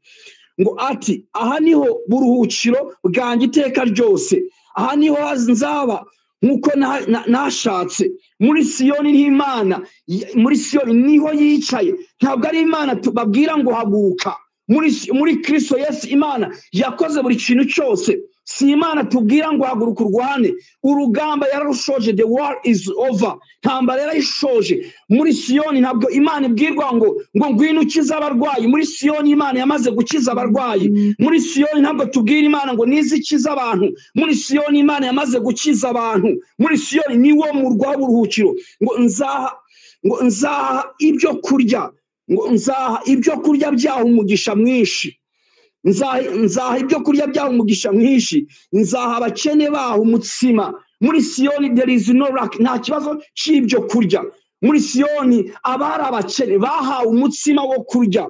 Ngo ati aha niho buruhukiro bwanjye iteka ryose, aha niho nzaba nkuko nashatse. Muri Siyoni ni Imana, muri Siyoni niho yicaye. Ntabwo ari Imana babwira ngo haguruka. Muri Kristo Yesu Imana yakoze buri kintu cyose. Si Imana tubwira ngo haguruka urwane, urugamba yararushoje, the war is over, ntambara yarayishoje. Muri Siyoni ntabwo Imana ibwirwa ngo ngwino ukize abarwayi. Muri Siyoni Imana yamaze gukiza abarwayi. Muri Siyoni ntabwo tubwira Imana ngo nize ikiza abantu. Muri Siyoni Imana yamaze gukiza abantu. Muri Siyoni niwo murwa w'uburuhukiro. Ngo nzaha ibyo kurya, ngo nzaha ibyo kurya byaho umugisha mwinshi, nzaha ibyo kurya byaho umugisha mwinshi, nzaha abakene baho umutsima. Muri Siyoni there is no lack, nta kibazo cy'ibyo kurya. Muri Siyoni abari abakene bahawe umutsima wo kurya.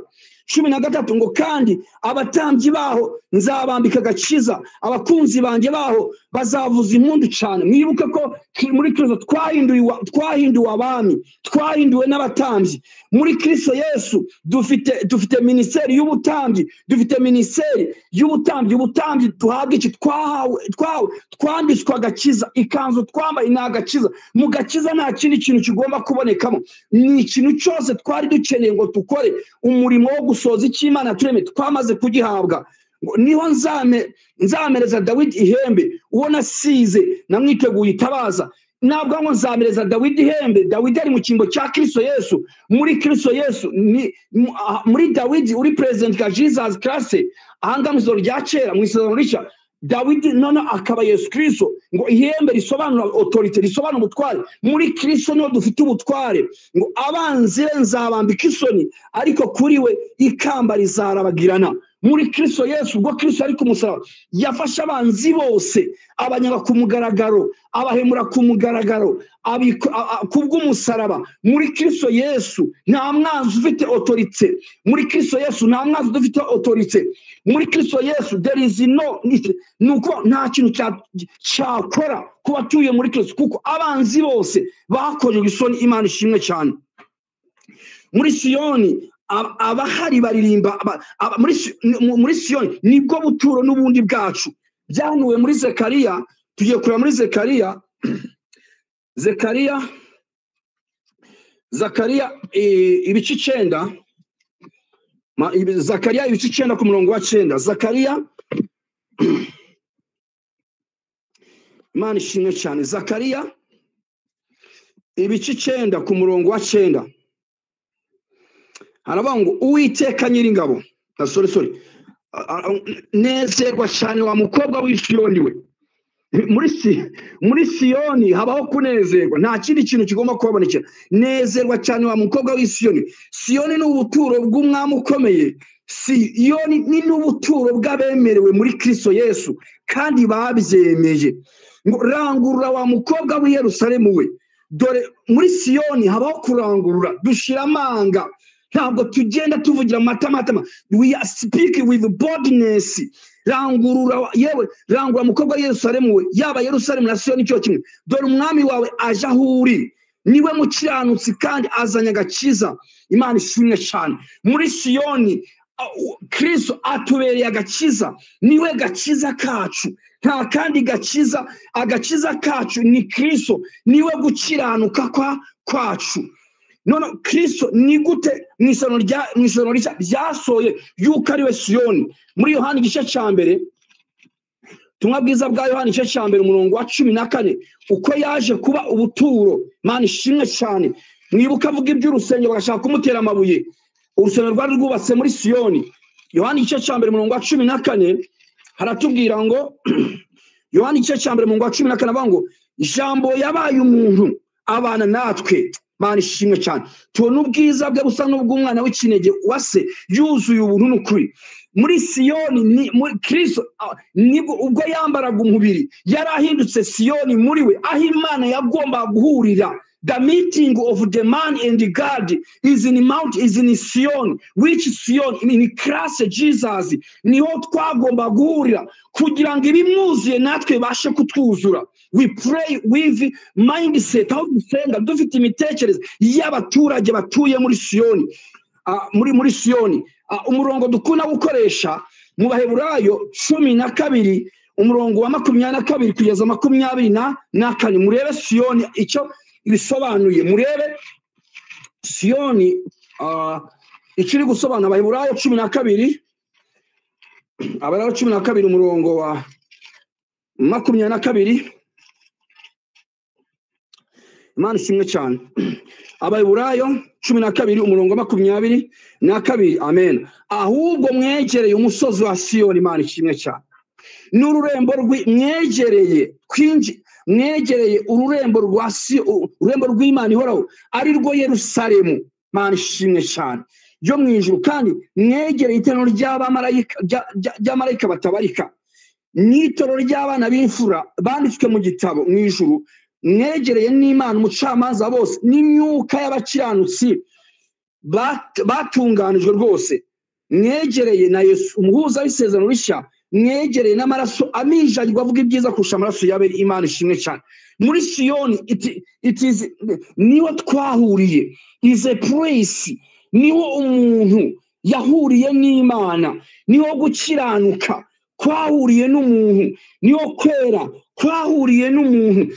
13 ngo kandi abatambyi baho nzabambika agakiza, abakunzi banjye baho bazavuza impundu cyane. Mwibuke ko muri Kristo twahinduwe abami, twahinduwe n'abatambyi. Muri Kristo Yesu dufite ministeri y'ubutambyi, dufite ministeri y'ubutambyi. Ubutambyi duhabwa iki? Twahawe twambitswe agakiza, ikanzu twambaye ni agakiza. Mu gakiza nta kindi kintu kigomba kubonekamo, ni ikintu cyose twari dukeneye ngo dukore umurimo wo gusoza icyo Imana tureme, twamaze kugihabwa. Niho nzamereza Dawidi ihembe, uwo nasize namwiteguye itabaza. Ntabwo ngo nzamereza Dawidi ihembe, Dawidi ari mu cyimbo cya Kristo Yesu. Muri Kristo Yesu ni muri Dawidi uri president ka Jesus Christ. Ahanga mu isezerano rya kera, mu isezerano rishya Dawidi none akaba Yesu Kristo. Ngo ihembe risobanura authority, risobanura ubutware. Muri Kristo niho dufite ubutware. Ngo abanzi be nzabambika isoni, ariko kuri we ikamba rizarabagirana. Muri Kristo Yesu, ubwo Kristo ari ku musaraba, yafashe abanzi bose, abanyaga ku mugaragaro, abahemura ku mugaragaro, kubw'umusaraba. Muri Kristo Yesu nta mwanzi ufite authority. Muri Kristo Yesu nta mwanzi ufite authority. Muri Kristo Yesu there is no, nuko nta kintu cyakora ku batuye muri Kristo, kuko abanzi bose bakojeje isoni. Imana ishimwe cyane. Muri Siyoni abahari baririmba. Muri Siyoni nibwo buturo n'ubundi bwacu. Byahanuwe muri Zekariya, tugiye kureba muri Zekariya, Zakariya ibice 9, Zakariya ibice 9 ku murongo wa 9. Zakariya, Imana ishimwe cyane. Zakariya Ibice 9 ku murongo wa 9 haravuga ngo Uwiteka Nyiringabo, sorry, nezerwa cyane wa mukobwa w'i Siyoni we. Muri Siyoni habaho kunezerwa, nta kindi kintu kigomba kuhabonekera. Nezerwa cyane wa mukobwa w'i Siyoni. Siyoni ni ubuturo bw'umwami ukomeye. Siyoni ni n'ubuturo bw'abemerewe muri Kristo Yesu kandi babyemeye. Ngo rangurura wa mukobwa w'i Yerusalemu we. Dore muri Siyoni habaho kurangurura, dushira amanga, ntabwo tugenda tuvugira matamatama, we are speaking with boldness. Rangurura, yewe rangurura mukobwa wa Yerusalemu we, yaba Yerusalemu na Siyoni cyo kimwe. Dore umwami wawe aje aho uri, niwe mukiranutsi kandi azanye agakiza. Imana ishimwe cyane. Muri Siyoni Kristo atubereye agakiza, niwe gakiza kacu, nta kandi gakiza. Agakiza kacu ni Kristo, niwe gukiranuka kwacu. None Kristo ni gute mu isano rishya ryasoye yuko ari we Siyoni? Muri Yohana igice cya mbere, ubutumwa bwiza bwa Yohana igice cya mbere umurongo wa 14, uko yaje kuba ubuturo. Imana ishimwe cyane. Mwibuka avuga iby'urusengero bagashaka kumutera amabuye. Urusengero rwari rwubatse muri Siyoni. Yohana igice cya mbere umurongo wa 14 haratubwira ngo, Yohana igice cya mbere umurongo wa 14 avuga ngo Ijambo yabaye umuntu abana natwe. Imana ishimwe cyane. Tubona ubwiza bwe busa n'ubw'umwana w'ikinege wa se, yuzuye ubuntu n'ukuri. Muri Siyoni ni muri Kristo, nibwo ubwo yambaraga umubiri yarahindutse Siyoni muri we, aho Imana yagomba guhurira. The meeting of the man and the God is in Mount, is in Sion, which Sion in Christ Jesus. Niho twagomba guhurira kugira ngo ibimwuzuye natwe bashe kutwuzura. We pray with mindset, aho dusenga dufite imitekerereze y'abaturage batuye muri Siyoni. Muri Siyoni. Umurongo dukunda gukoresha mu Baheburayo 12 umurongo wa 22 kugeza 24. Murebe Siyoni icyo ibisobanuye, murebe Siyoni ikiri gusobanura. Abaheburayo 12, Abaheburayo 12 umurongo wa 22. Imana ishimwe cyane. Abaheburayo 12 umurongo wa 22. Amen. Ahubwo mwegereye umusozi wa Siyoni. Imana ishimwe cyane. N'ururembo mwegereye kwinji, mwegereye ururembo rwa ururembo rw'Imana ihoraho, ari rwo Yerusalemu. Imana ishimwe cyane, yo mu ijuru. Kandi mwegereye iteraniro ry'abamarayika batabarika, n'itorero ry'abana b'imfura banditswe mu gitabo mu ijuru. Mwegereye n'Imana umucamanza bose, n'imyuka y'abakiranutsi batunganijwe rwose. Mwegereye na Yesu umuhuza w'isezerano rishya, mwegereye n'amaraso aminjagirwa avuga ibyiza kurusha amaraso y'Abeli. Imana ishimwe cyane. Muri Siyoni it is niho twahuriye, is a place niho umuntu yahuriye n'Imana, niho gukiranuka kwahuriye n'umuntu, niho kwera kwahuriye n'umuntu,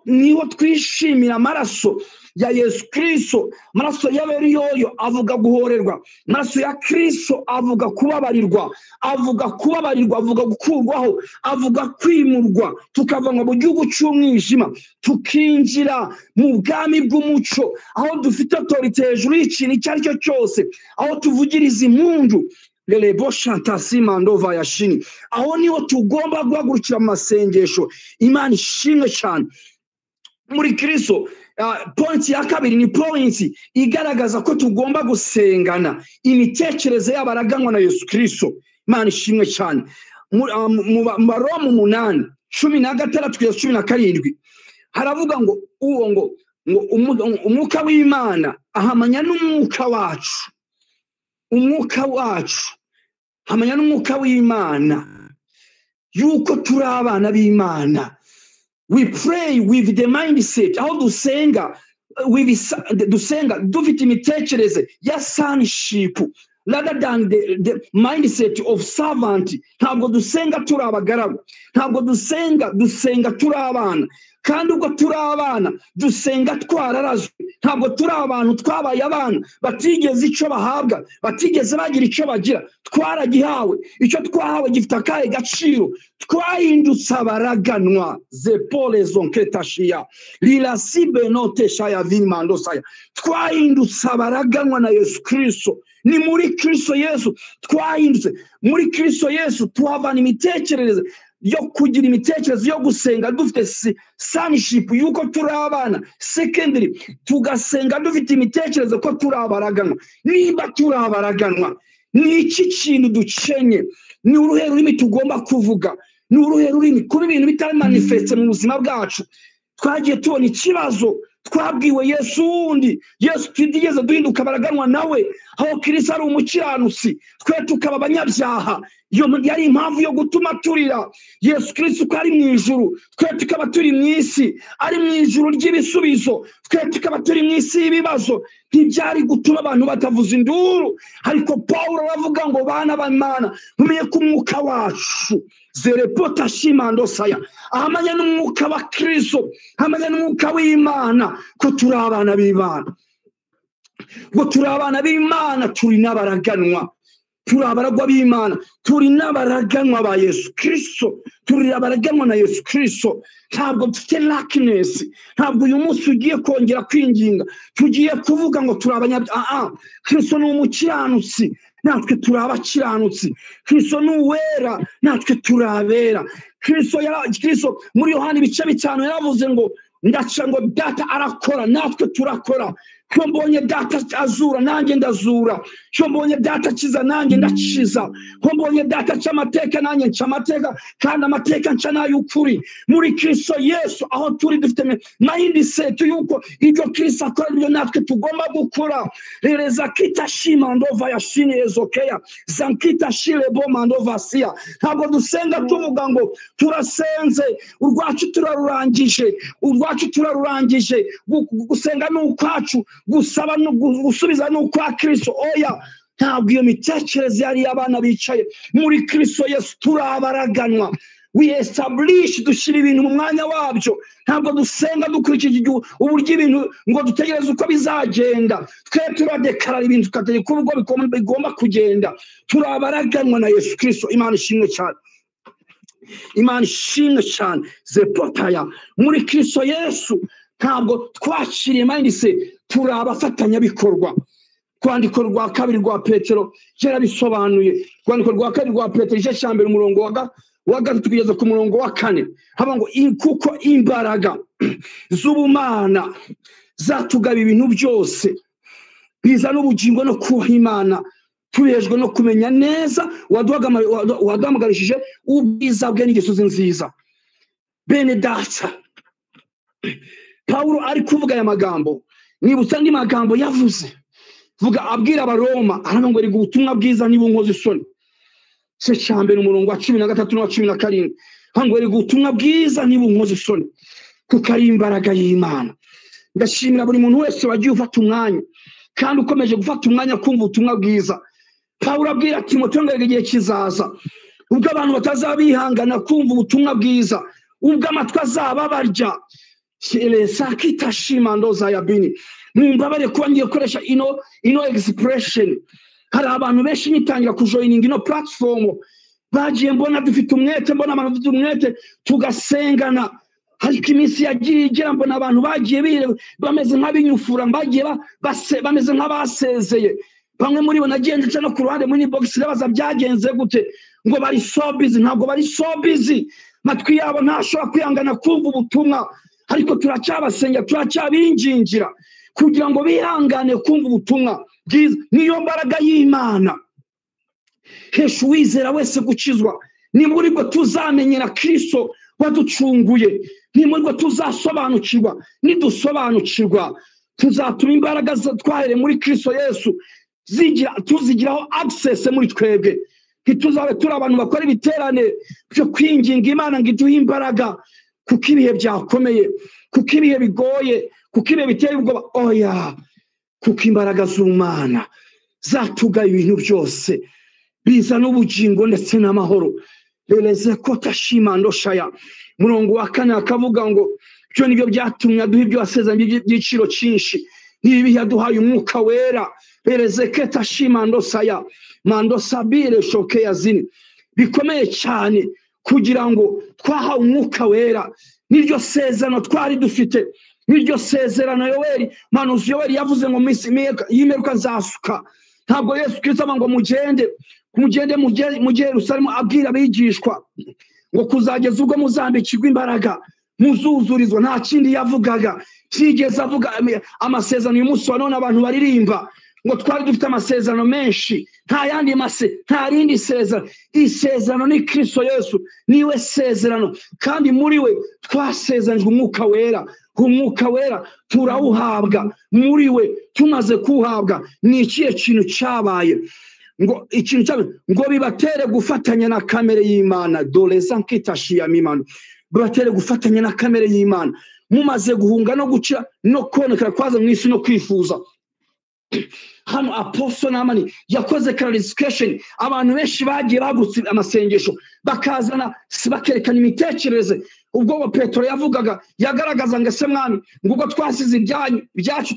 niho twishimira amaraso ya Yesu Kristo. Amaraso y'Abeli yoyo avuga guhorerwa, amaraso ya Kristo avuga kubabarirwa, avuga kubabarirwa, avuga gukurwaho, avuga kwimurwa, tukava mu gihugu cy'umwijima tukinjira mu bwami bw'umuco, aho dufite autorité hejuru y'ikintu icyo ari cyo cyose, aho tuvugiriza impundu. Lelebo shantasi mandova yashini. Aho niho tugomba guhagurukira mu masengesho. Imana ishimwe cyane. Muri Kristo, point ya kabiri ni point igaragaza ko tugomba gusengana imitekerereze y'abaraganwa na Yesu Kristo. Imana ishimwe cyane. Mu Baroma 8 16 kugeza 17 haravuga ngo uwo ngo umwuka w'Imana ahamanya n'umwuka wacu, umwuka wacu hamanya n'umwuka w'Imana yuko turi abana b'Imana. We pray with the mindset, aho dusenga dusenga dufite imitekerereze ya sonship rather than the mindset of servant. Ntabwo dusenga turi abagaragu, ntabwo dusenga turi abana, Kandi ubwo turi abana dusenga twararazwe, ntabwo turi abantu twabaye abana batigeze icyo bahabwa, batigeze bagira icyo bagira. Twaragihawe, icyo twahawe gifite akahe gaciro? Twahindutse abaraganwa. Zepolezonketashia lirasibenoteshaya vimandosaya. Twahindutse abaraganwa na Yesu Kristo. Ni muri Kristo Yesu twahindutse. Muri Kristo Yesu tuhavana imitekerereze yo kugira imitekerereze yo gusenga dufite sonship yuko turi abana. Secondary, tugasenga dufite imitekerereze ko turi abaraganwa. Niba turi abaraganwa, ni iki kintu ducenye? Ni uruhe rurimi tugomba kuvuga? Ni uruhe rurimi? Kuba ibintu bitari manifeste mu buzima bwacu, twagiye tubona ikibazo. Twabwiwe Yesu wundi, Yesu tutigeze duhinduka abaraganwa nawe, aho Kristo ari umukiranutsi twe tukaba abanyabyaha. Iyo yari impamvu yo gutuma turira. Yesu Kristo uko ari mu ijuru, twe tukaba turi mu isi. Ari mu ijuru ry'ibisubizo, twe tukaba turi mu isi y'ibibazo. Ntibyari gutuma abantu batavuza induru. Ariko Pawulo aravuga ngo bana b'Imana, mumenye ko umwuka wacu zerepotashimandosaya ahamanya n'umwuka wa Kristo, ahamanya n'umwuka w'Imana, ko turi abana b'Imana. Ngo turi abana b'Imana, turi n'abaraganwa. Turi abaragwa b'Imana, turi n'abaraganwa ba Yesu Kristo, turi abaraganwa na Yesu Kristo. Ntabwo dufite lackness, ntabwo uyu munsi ugiye kongera kwinginga, tugiye kuvuga ngo turi abanyabyaha. Kristo ni umukiranutsi, natwe turi abakiranutsi. Kristo ni uwera, natwe turi abera. Kristo muri Yohana ibice 5 yaravuze ngo ndaca ngo data arakora, natwe turakora. Ko mbonye data azura, nanjye ndazura. Ko mbonye data akiza, nanjye ndakiza. Ko mbonye data aca amateka, nanjye nca amateka, kandi amateka nca n'ay'ukuri. Muri Kristo Yesu aho turi dufite mindset yuko ibyo Kristo akora nibyo natwe tugomba gukora. Rereza kitashima ndova yashini ezokeya zankita shirebo mandova sia. Ntabwo dusenga tuvuga ngo turasenze urwacu turarurangije, urwacu turarurangije. Gusenga ni ukwacu, gusaba no gusubiza ni ukwa Kristo. Oya, ntabwo iyo mitekerereze yari abana bicaye muri Kristo Yesu. Turabaraganwa. We establish, dushyira ibintu mu mwanya wabyo. Ntabwo dusenga dukurikije uburyo ibintu ngo dutegereze uko bizagenda. Twe turadekarara ibintu tukategeka ubwo bigomba kugenda. Turabaraganwa na Yesu Kristo. Imana ishimwe cyane, Imana ishimwe cyane. Zepotaya muri Kristo Yesu ntabwo twakiriye mindset, turi abafatanyabikorwa. Rwandiko rwa kabiri rwa Petero yarabisobanuye. Rwandiko rwa kabiri rwa Petero igice cya mbere umurongo wa 3 kugeza ku murongo wa 4, haba ngo kuko imbaraga z'ubumana zatugaba ibintu byose bizana ubugingo no kubaha Imana, tubejwe no kumenya neza waduhamagarishije ubwiza bwe n'ingeso ze nziza. Bene data, Pawulo ari kuvuga aya magambo, nibutsa andi magambo yavuze vuga abwira abaroma, aravuga ngo erega ubutumwa bwiza niba unkoze isoni. Se cya mbere umurongo wa 13 n'uwa 17, ngo erega ubutumwa bwiza niba unkoze isoni, kuko ari imbaraga y'Imana. Ndashimira buri muntu wese wagiye ufata umwanya kandi ukomeje gufata umwanya kumva ubutumwa bwiza. Pawulo abwira Timoteyo ngo erega igihe kizaza ubwo abantu batazabihangana kumva ubutumwa bwiza, ubwo amatwi azaba barya. Mumbabare kuba ngiye gukoresha ino expression. Hari abantu benshi nitangira kujoininga ino platform, bagiye mbona dufite umwete, mbona abantu dufite umwete tugasengana. Ariko iminsi yagiye igera mbona abantu bagiye bameze nk'abinyufura, bagiye bameze nk'abasezeye. Bamwe muri bo nagiye nca no ku ruhande muri box ndabaza byagenze gute, ngo bari so busy. Ntabwo bari so busy, matwi yabo ntashobora kwihangana kumva ubutumwa. Ariko turacyabasenga, turacyabingingira kugira ngo bihangane kumva ubutumwa bwiza. Niyo mbaraga y'Imana hesha uwizera wese gukizwa. Ni muri bwo tuzamenyera Kristo waducunguye, ni muri bwo tuzasobanukirwa. Nidusobanukirwa tuzatuma imbaraga twahereye muri Kristo Yesu tuzigiraho access muri twebwe. Ntituzabe turi abantu bakora ibiterane byo kwinginga Imana ngo iduhe imbaraga, kuko ibihe byakomeye, kuko ibihe bigoye, kuko ibihe biteye ubwoba. Oya, kuko imbaraga z'Imana zatugaye ibintu byose bizana ubugingo ndetse n'amahoro. Rereze ko tashimandoshaya. Murongo wa 4 akavuga ngo Ibyo nibyo byatumye aduha ibyo wasezeranye by'igiciro cyinshi. Nibi yaduhaye umwuka wera berezeketa shimando saya mando sabire shoke yazini bikomeye cyane kugira ngo twahawe umwuka wera. Niryo sezerano twari dufite, niryo sezerano Yoweri manuzi Yoweri yavuze ngo minsi y'imperuka nzasuka. Ntabwo Yesu Kristo avuga ngo mugende mugende mujye Yerusalemu abwira abigishwa ngo kuzageza ubwo muzambikirwa imbaraga muzuzurizwa. Nta kindi yavugaga, kigeze avuga amasezerano. Uyu munsi wa none abantu baririmba ngo twari dufite amasezerano menshi, nta yandi mase, nta rindi sezerano. Isezerano ni Kristo Yesu, niwe sezerano, kandi muri we twasezeranyijwe umwuka wera. Umwuka wera turawuhabwa muri we. Tumaze kuwuhabwa ni ikihe kintu cyabaye? Ngo ikintu cyabaye ngo bibatere gufatanya na kamere y'Imana. Doreza nkitashiya mimano, bibatere gufatanya na kamere y'Imana. Mumaze guhunga no gukira no konekera kwaza mu isi no kwifuza. Hano Apostle Namani yakoze clarification. Abantu benshi bagiye bagutse amasengesho bakazana bakerekana imitekerereze. Ubwo Petero yavugaga yagaragaza ngo ese mwami ngo twasize ibyanyu byacu,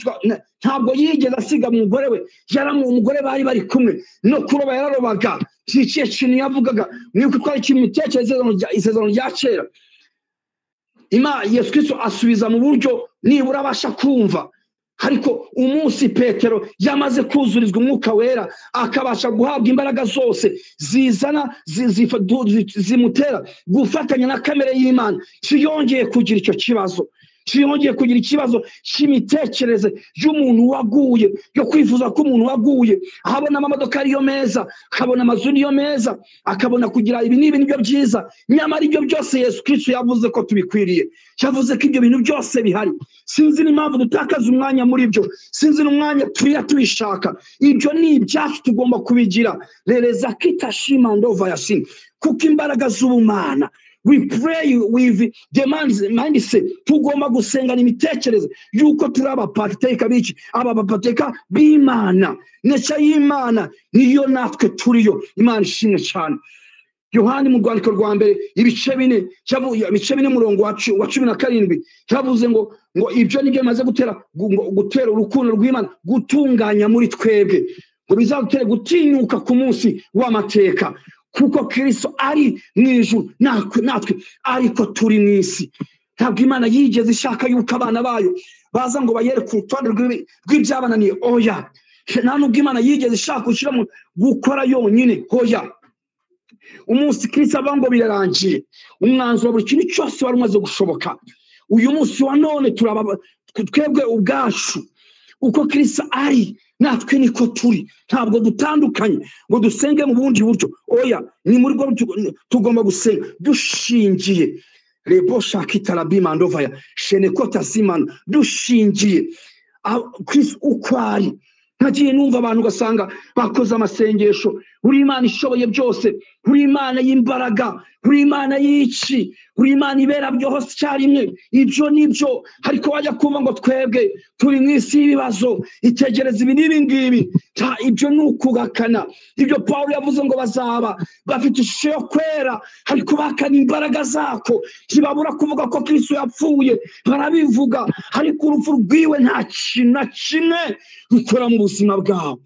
ntabwo yigeze asiga umugore we, yaramu umugore bari bari kumwe no kuroba yararobaga. Ikihe kintu yavugaga mwuko twari kimitekerereze isezerano rya kera. Ima Yesu Kristo asubiza mu buryo nibura abasha kumva. Ariko umunsi Petero yamaze kuzurizwa umwuka wera akabasha guhabwa imbaraga zose zizana zimutera gufatanya na kamere y'Imana, kiyongeye kugira icyo kibazo, kiyongeye kugira ikibazo cy'imitekerereze y'umuntu waguye, yo kwifuza ko umuntu waguye ahabona amamodoka ariyo meza, akabona amazu niyo meza, akabona kugira ibi n'ibi nibyo byiza. Nyamara ibyo byose Yesu Kristo yavuze ko tubikwiriye, yavuze ko ibyo bintu byose bihari. Sinzi n'impamvu dutakaza umwanya muri byo, sinzi n'umwanya turiya tubishaka. Ibyo ni ibyacu, tugomba kubigira. Rereza kitashima ndova yasin, kuko imbaraga z'ubumana. We pray with demands mindset. Tugomba gusenga imitekerereze yuko turi abapateka biki, aba bapateka b'Imana. Necha y'Imana niyo natwe turiyo. Imana ishimwe cyane. Yohani mu rwandiko rwa mbere ibice bine, ibice bine murongo wa 17 yavuze ngo ibyo nibyo bimaze gutera urukundo rw'Imana gutunganya muri twebwe, ngo bizadutere gutinyuka ku munsi w'amateka, kuko Kristo ari mu ijuru natwe ariko turi mu isi. Ntabwo Imana yigeze ishaka yuko abana bayo baza ngo bayereke urutonde rw'ibyabananiye. Oya, nta nubwo Imana yigeze ishaka gushyira mu gukora yonyine. Oya, umunsi Kristo ava ngo birarangiye, umwanzuro buri kintu cyose wari umaze gushoboka. Uyu munsi wa none turaba twebwe ubwacu uko Kristo ari natwe niko turi, ntabwo dutandukanye ngo dusenge mu bundi buryo. Oya, ni muri bwo tugomba gusenga dushingiye rebo shakitarabi mandovaya shenekota simano, dushingiye Kristo uko ari. Nagiye numva abantu ugasanga bakoze amasengesho, uri Imana ishoboye byose, uri Imana y'imbaraga, uri Imana y'iki, uri Imana ibera byose icyarimwe. Ibyo nibyo, ariko wajya kumva ngo twebwe turi mu isi y'ibibazo, itegereza ibi n'ibi ngibi. Ibyo ni ukugakana. Ibyo Pawulo yavuze ngo bazaba bafite ishusho yo kwera, ariko bakana imbaraga zako. Ntibabura kuvuga ko Kristo yapfuye, barabivuga, ariko urupfu rwiwe nta kintu na kimwe rukora mu buzima bwabo.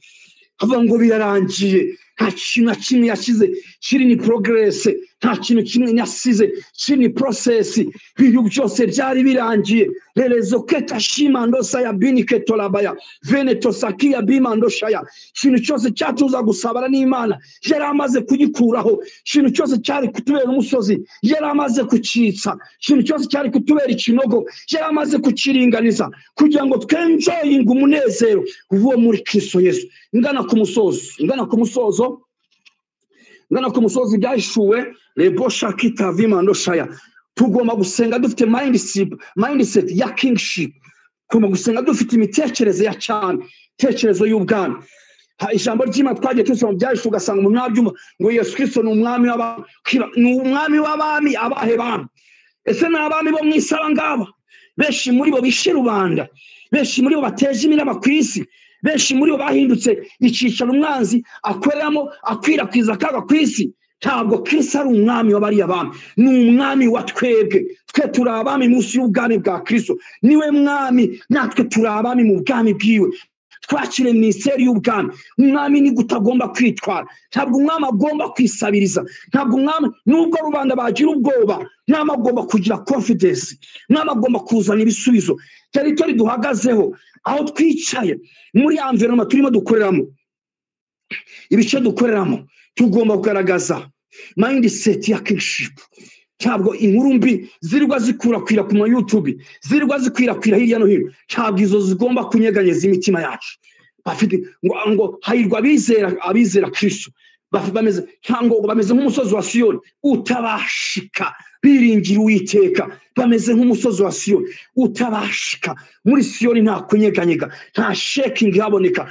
Avuga ngo birarangiye, nta kintu na kimwe yashyize kiri ni progress, nta kintu kimwe yasize kiri ni process. Ibintu byose byari birangiye. Rerezo keta shimando saya bini ketolabaya veneto sakia bimando shaya. Ikintu cyose cyatuza gusabana n'Imana yari amaze kugikuraho. Ikintu cyose cyari kutubera umusozi yari amaze kucitsa. Ikintu cyose cyari kutubera ikinogo yari amaze kukiringaniza, kugira ngo twenjoyinge umunezero uwo muri Kristo Yesu. Ngana ku musozo, ngana ku musozo, ngana ku musozi byahishuwe rebo shakita vimando shaya. Tugomba gusenga dufite mindset ya kingship. Tugomba gusenga dufite imitekerereze ya cyane, tekerezo y'ubwami. Ijambo ry'Imana twagiye tusoma byahishuwe, ugasanga umuntu nabyumva ngo Yesu Kristo ni umwami w'abami, ni umwami w'abami. Abahe bami? Ese ni abami bo mu isi aba ngaba? Benshi muri bo bishe rubanda, benshi muri bo bateje imiraba ku isi, benshi muri bo bahindutse icyicaro umwanzi akoreramo akwirakwiza akaga ku isi. Ntabwo Kristo ari umwami w'abariya bami, ni umwami wa twebwe. Twe turi abami munsi y'ubwami bwa Kristo, niwe mwami, natwe turi abami mu bwami bwiwe. Twakire minisiteri y'ubwami. Umwami ni gute agomba kwitwara? Ntabwo umwami agomba kwisabiriza, ntabwo umwami, nubwo rubanda bagira ubwoba, umwami agomba kugira confidence, umwami agomba kuzana ibisubizo. Territory duhagazeho, aho twicaye, muri environment turimo dukoreramo, ibice dukoreramo, tugomba kugaragaza mindset ya kingship. Ntabwo inkuru mbi zirirwa zikwirakwira ku ma YouTube, zirirwa zikwirakwira hirya no hino, ntabwo izo zigomba kunyeganyeza imitima yacu. Bafite ngo hahirwa abizera Kristo, bameze cyangwa bameze nk'umusozi wa Siyoni utabashika, biringira Uwiteka, bameze nk'umusozi wa Siyoni utabashika. Muri Siyoni nta kunyeganyega, nta shaking haboneka.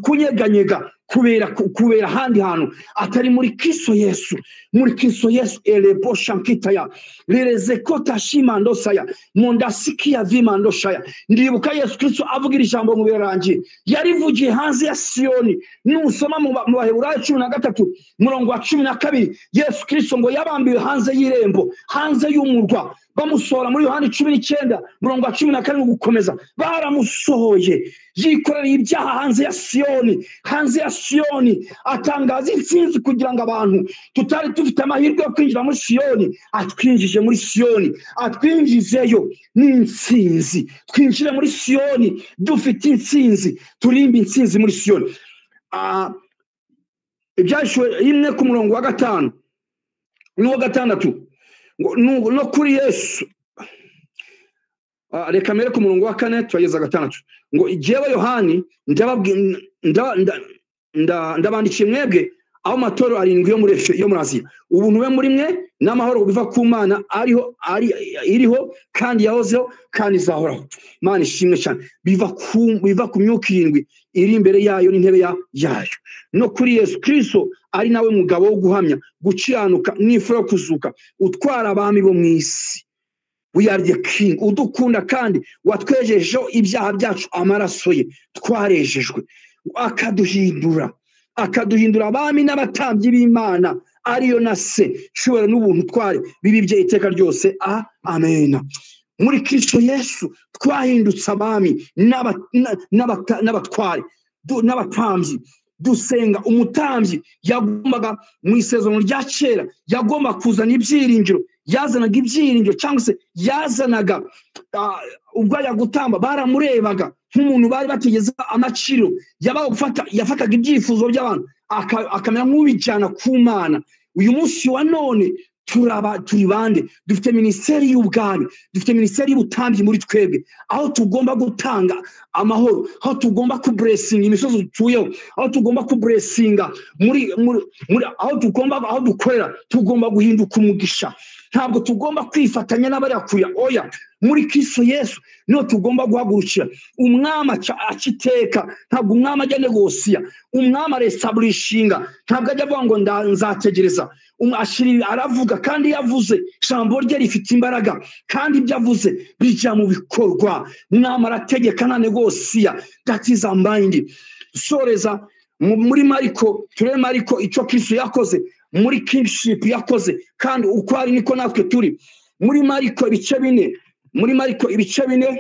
Kunyeganyega kubera ahandi hantu atari muri Kristo Yesu. Muri Kristo Yesu elebo shankitaya lerezekota shimandosaya mondasikia vimandoshaya. Ndibuka Yesu Kristo avuga iri jambo mu birarangiye, yarivugiye hanze ya Siyoni. Nusoma mu Baheburayo 13 murongo wa 12, Yesu Kristo ngo yabambiwe hanze y'irembo, hanze y'umurwa, bamusohora. Muri Yohana 19 murongo wa 17 gukomeza, baramusohoye. Yikorera ibyaha hanze ya Siyoni, hanze ya Siyoni atangaza intsinzi kugira ngo abantu tutari dufite amahirwe yo kwinjira muri Siyoni atwinjije muri Siyoni, atwinjizeyo n'intsinzi. Twinjire muri Siyoni dufite intsinzi, turimbe intsinzi muri Siyoni. Ibyahishwe 1 ku murongo wa 5 n'uwa 6 no kuri Yesu. Reka mere ku murongo wa 4 turageza 6 ngo jewe Yohani ndabandikiye mwebwe aho matoro arindwi yo muri yo muri Aziya, ubuntu be muri mwe n'amahoro biva ku Mana ariho ari iriho kandi yahozeho kandi izahoraho. Imana ishimwe cyane. Biva ku myuka irindwi iri imbere yayo n'intebe yayo, no kuri Yesu Kristo ari nawe mugabo wo guhamya, gukiranuka n'imfura yo kuzuka, utwara abami bo mu isi. We are the king, udukunda kandi watwejejeho ibyaha byacu amaraso ye, twarejejwe, akaduhindura abami n'abatambyi b'Imana ariyo na se, shobora n'ubuntu tware bibibye iteka ryose. Amen. Muri Kristo Yesu twahindutse abami n'abatware n'abatambyi. Dusenga umutambyi yagombaga mu isezerano rya kera, yagomba kuzana ibyiringiro, yazanaga ibyiringiro cyangwa se yazanaga ubwo yagutamba, baramurebaga nk'umuntu bari batigeze amaciro, yafataga ibyifuzo by'abantu akamera nk'ubijyana ku Mana. Uyu munsi wa none turi bande? Dufite minisiteri y'ubwami, dufite minisiteri y'ubutambyi muri twebwe, aho tugomba gutanga amahoro, aho tugomba kuburesinga imisozi dutuyeho, aho tugomba kuburesinga muri aho tugomba, aho dukorera, tugomba guhinduka umugisha. Ntabwo tugomba kwifatanya n'abariyakuya, oya. Muri Kristo Yesu niho tugomba guhagurukira. Umwami aciteka, ntabwo umwami ajya negosiya, umwami arestablishinga, ntabwo ajya avuga ngo nzategereza. Aravuga kandi yavuze, ijambo rye rifite imbaraga, kandi ibyo avuze bijya mu bikorwa. Umwami arategeka nta negosiya. That is our mind. Soreza muri Mariko, turebe Mariko icyo Kristo yakoze muri kingship yakoze, kandi uko ari niko natwe turi. Muri Mariko ibice 4, muri Mariko ibice 4,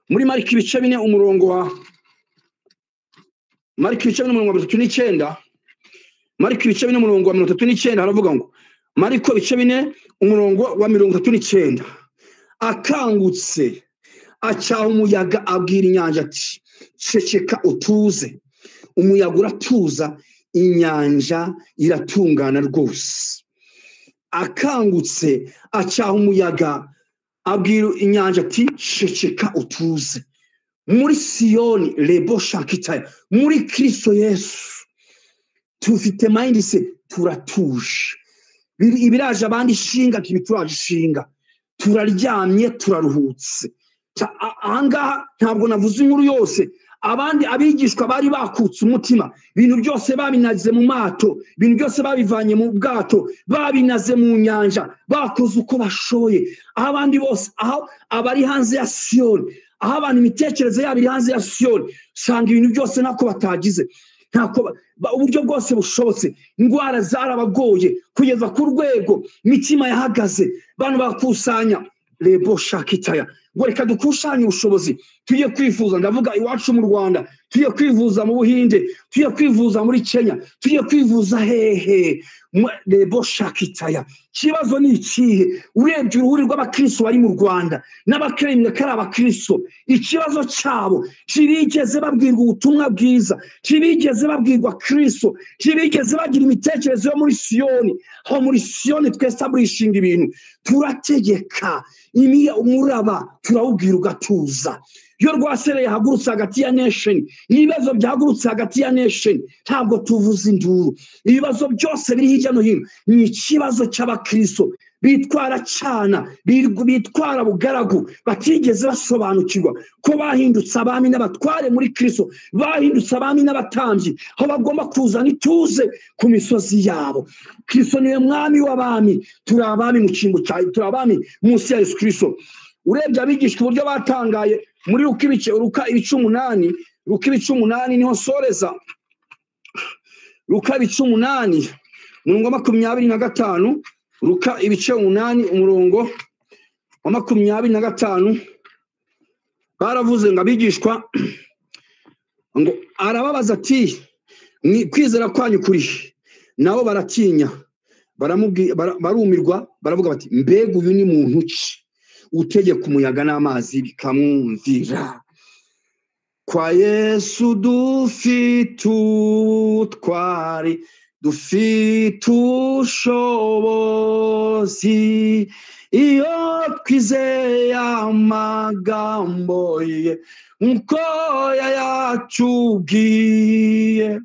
muri Mariko ibice 4 umurongo wa Mariko ibice 4 umurongo wa 39, Mariko ibice 4 umurongo wa 39 haravuga ngo, Mariko ibice 4 umurongo wa 39, akangutse acyaha umuyaga abwira inyanja ati ceceka utuze. Umuyaga uratuza, inyanja iratungana rwose. Akangutse acyaha umuyaga abwira inyanja ati ceceka utuze. Muri Siyoni lebo shankitaya, muri Kristo Yesu tufite mindset, turatuje. Ibiraje abandi ishinga ntibituraje ishinga, turaryamye, turaruhutse. Ahangaha ntabwo navuze inkuru yose. Abandi abigishwa bari bakutse umutima, ibintu byose babinaze mu mato, ibintu byose babivanye mu bwato, babinaze mu nyanja, bakoze uko bashoboye. Aho abandi bose, aho abari hanze ya Siyoni, aho abantu imitekerereze yabo iri hanze ya Siyoni, usanga ibintu byose nako batagize. Ntako uburyo bwose bushobotse, indwara zarabagoye kugeza ku rwego imitima yahagaze, bantu bakusanya rebo shakitaya ngo reka dukusanye ubushobozi tujye kwivuza. Ndavuga iwacu mu Rwanda, tujye kwivuza mu Buhinde, tujye kwivuza muri Kenya, tujye kwivuza hehe? Rebo shakitaya. Ikibazo ni ikihe? Urebye uruhuri rw'abakristo bari mu Rwanda n'abakremwe kari abakristo, ikibazo cyabo kirigeze babwirwa ubutumwa bwiza, kirigeze babwirwa Kristo, kirigeze bagira imitekerereze yo muri Siyoni. Aho muri Siyoni twestablishinga ibintu, turategeka umuraba turawubwira ugatuza. Iyo rwasereye hagurutse hagati ya nation, ibibazo byahagurutse hagati ya nation, ntabwo tuvuza induru. Ibibazo byose biri hirya no hino ni ikibazo cy'abakristo bitwara cyana, bitwara bugaragu, batigeze basobanukirwa ko bahindutse abami n'abatware muri Kristo, bahindutse abami n'abatambyi, aho bagomba kuzana ituze ku misozi yabo. Kristo niwe mwami w'abami, turi abami mu cyimbo cya, turi abami munsi ya Yesu Kristo. Urebye abigishwa uburyo batangaye muri Luka ibice, Luka ibice 8, Luka ibice 8 niho soreza. Luka ibice 8 umurongo wa 25, Luka ibice 8 umurongo wa 25, baravuze ngo abigishwa ngo arababaza ati kwizera kwanyu kuri? Nabo baratinya, barumirwa, baravuga bati mbega uyu ni muntu ki utegeka umuyaga n'amazi bikamwumvira? Kwa Yesu dufite ubutwari, dufite ubushobozi, iyo twizeye amagambo ye nkuko yayatubwiye.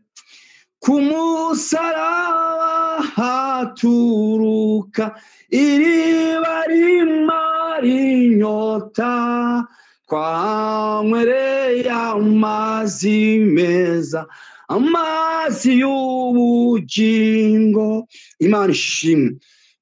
Ku musaraba haturuka iriba rimara inyota, twanywereye amazi meza, amazi y'ubugingo. Imana ishimwe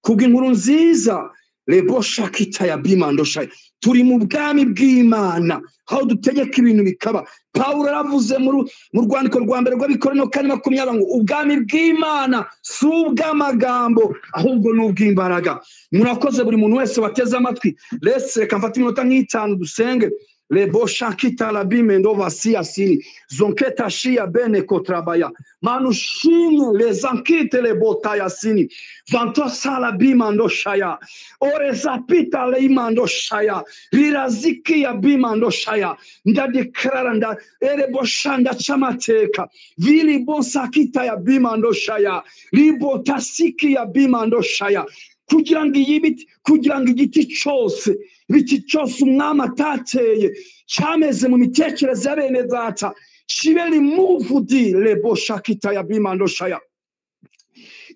kubw'inkuru nziza. Rebo shakita ya bimando shaya. Turi mu bwami bw'Imana aho dutegeka ibintu bikaba. Pawulo aravuze mu rwandiko rwa mbere rw'Abakorinto 4:20 ngo ubwami bw'Imana si ubw'amagambo ahubwo ni ubw'imbaraga. Murakoze buri muntu wese wateze amatwi. Reka mfate iminota nk'itanu dusenge. Rebo shakita la bimendo vasia sini zonketa shia bene kotrabaya manushimwe les ankite le botaya sini vanto sala bimando shaya orezapita le imando shaya riraziki ya bimando shaya ndadeklara nda erebo shanda chamateka vili bonsakita ya bimando shaya ribotasiki ya bimando shaya. Kugira ngo ibiti, kugira ngo igiti cyose, ibiti cyose umwami atateye cyameze mu mitekerereze ya bene data kibe rimuvudi lebo shakita ya bimando shaya.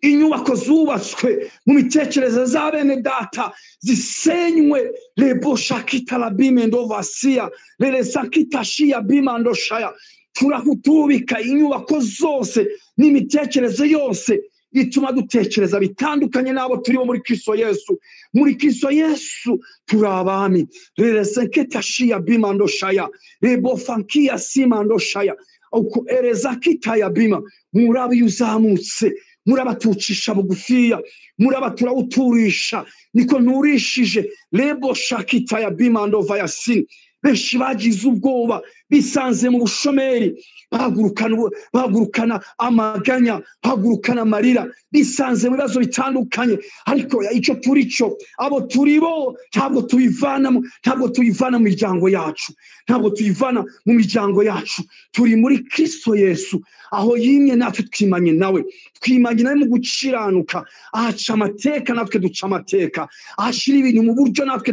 Inyubako zubatswe mu mitekerereze za bene data zisenywe lebo shakita la bimendo vasia lele sakita shia bimando shaya. Turakutubika inyubako zose n'imitekerereze yose ituma dutekereza bitandukanye n'abo turibo muri Kristo Yesu. Muri Kristo Yesu turi abami. Reresenketa shia bimando shaya rebo fankia simando shaya uko erezakita ya bima. Murabi uzamutse, murabatucisha bugufiya, murabatura niko nturishije lebo shakita ya bimando vayasin. Benshi bagize ubwoba bisanze mu bushomeri, bahagurukana amaganya, bahagurukana amarira, bisanze mu bibazo bitandukanye. Ariko icyo turi cyo, abo turi bo, ntabwo tubivanamo, ntabwo tubivana mu miryango yacu, ntabwo tubivana mu miryango yacu. Turi muri Kristo Yesu, aho yimye natwe twimanye nawe, twimanye nawe mu gukiranuka. Aca amateka natwe duca amateka, ashyira ibintu mu buryo natwe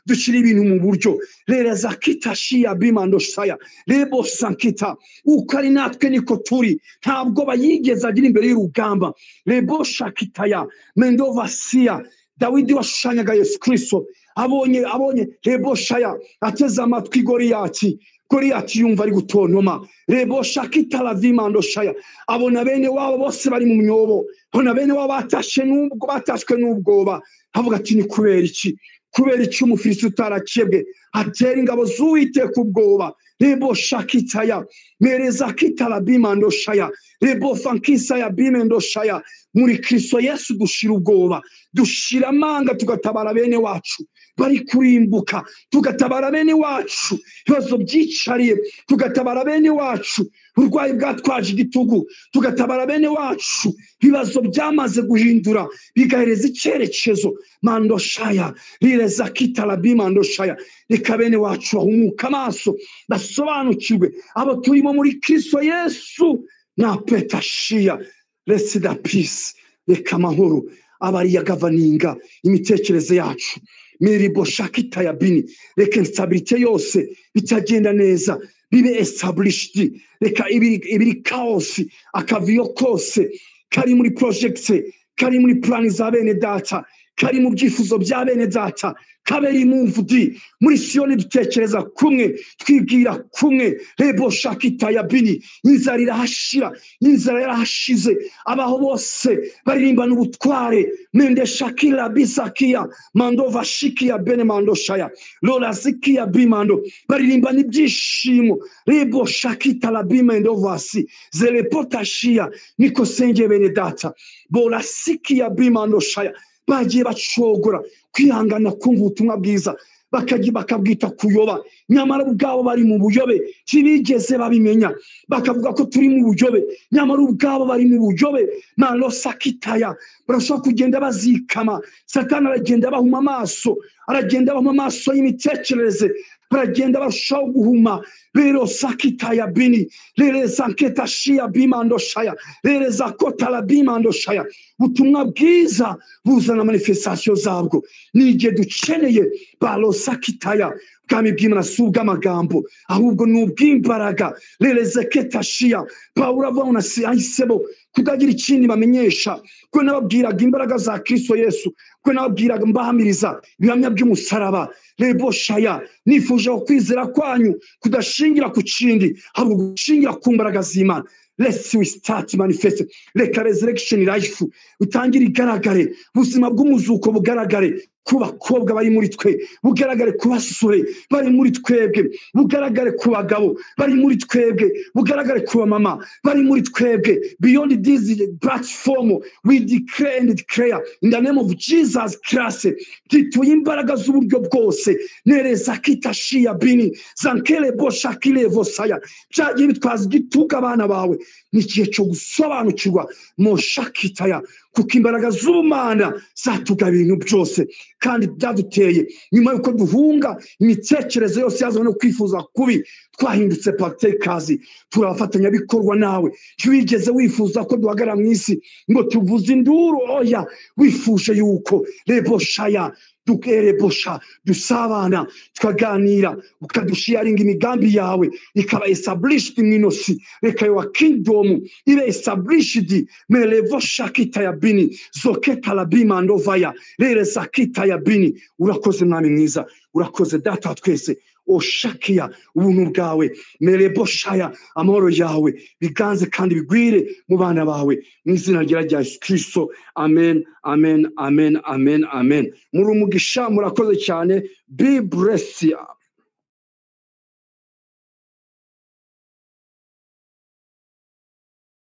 dushyira ibintu mu buryo. Rereza kitashia bimando shaya rebo sankita uko ari natwe niko turi, ntabwo bayigeze agira imbere y'urugamba. Rebo shakitaya mendova sia. Dawidi washushanyaga Yesu Kristo abonye rebo shaya ateze amatwi Goliyati, Goliyati yumva ari gutontoma. Rebo shakita la vimando shaya abona bene wabo bose bari mu myobo, Hona bene wabo batashe n'ubwo batashwe n'ubwoba, havuga ati ni kubera iki? Kubera iki Umufilisiti utarakebwe atera ingabo z'Uwiteka ubwoba? Rebo shakitaya mereza kitarabimando shaya rebo fankisaya bimendo shaya. Muri Kristo Yesu dushira ubwoba, dushira amanga, tugatabara bene wacu bari kurimbuka, tugatabara bene wacu ibibazo byicariye, tugatabara bene wacu uburwayi bwatwaje igitugu, tugatabara bene wacu ibibazo byamaze guhindura bigahereza icyerekezo. Mando shaya rireza kitarabimando shaya. Reka bene wacu bahumuka amaso, basobanukirwe abo turimo muri Kristo Yesu. Na petashia resida peace. Reka amahoro aba ariyo agavaninga imitekerereze yacu. Miribo shakita ya bini. Reka instabilité yose bitagenda neza bibe established. Reka ibiri chaos akaviyo kose kari muri project, kari muri plan za bene data, kari mu byifuzo bya bene data, kaberi mumvudi muri Siyoni dutekereza kumwe, twibwira kumwe. Rebo shakita ya bini. Inzara irahashira, inzara yarahashize, abaho bose baririmba n'ubutware. Mende shakira bisakia mando vashikia bene mando shaya lola zikia bimando, baririmba n'ibyishimo. Rebo shakita la bimendo vasi zelepotashia. Niko senge bene data bola sikia bimando shaya. Bagiye bacogora kwihangana kumva ubutumwa bwiza, bakajya bakabwita kuyoba, nyamara ubwabo bari mu buyobe ntibigeze babimenya. Bakavuga ko turi mu buyobe, nyamara ubwabo bari mu buyobe. Malosakitaya barashobora kugenda bazikama. Satani aragenda bahuma amaso, aragenda bahuma amaso y'imitekerereze, baragenda barushaho guhuma. Rero sakitaya bini rereza nketa shia bimando shaya rereza kotala bimando shaya. Ubutumwa bwiza buzana manifestation zabwo. Ni igihe dukeneye balosakitaya. Ubwami bw'Imana si ubw'amagambo, ahubwo ni ubw'imbaraga. Rereza keta shia. Pawulo avuga ngo ahisemo kutagira ikindi bamenyesha, ko nababwiraga imbaraga za Kristo Yesu, ko nababwiraga mbahamiriza ibihamya by'umusaraba. Rebo shaya. Nifuje kwizera kwanyu kudashingira ku kindi, ahubwo gushingira ku mbaraga z'Imana. Let's we start manifest. Reka resurrection life utangire igaragare, ubuzima bw'umuzuko bugaragare ku bakobwa bari muri twe, bugaragare ku basore bari muri twebwe, bugaragare ku bagabo bari muri twebwe, bugaragare ku bamama bari muri twebwe. Beyond this platform we declare and declare in the name of Jesus Christ. Tituye imbaraga z'uburyo bwose. Nereza kitashia bini zankele boshakile vosaya. Byagiye bitwaza igitugu abana bawe. Ni igihe cyo gusobanukirwa moshakitaya, kuko imbaraga z'ubumana zatugaba ibintu byose kandi byaduteye. Nyuma yuko duhunga imitekerereze yose yazanywe no kwifuza kubi, twahindutse partakers, turabafatanyabikorwa nawe. Ntiwigeze wifuza ko duhagarara mu isi ngo tuvuze induru, oya. Wifuje yuko reboshaya dukerebosha dusabana, tukaganira, ukadusharinga imigambi yawe ikaba established mwinosi. Reka your kingdom ibe established. Melevo shakita ya bini zoketa la bima ndovaya rere sakita ya bini. Urakoze mwami mwiza, urakoze data wa twese. Oshakia ubuntu bwawe mereboshaya amahoro yawe biganze kandi bigwire mu bana bawe mu izina rya Yesu Kristo. Amen, amen, amen, amen, amen. Muri umugisha, murakoze cyane. Be blessed.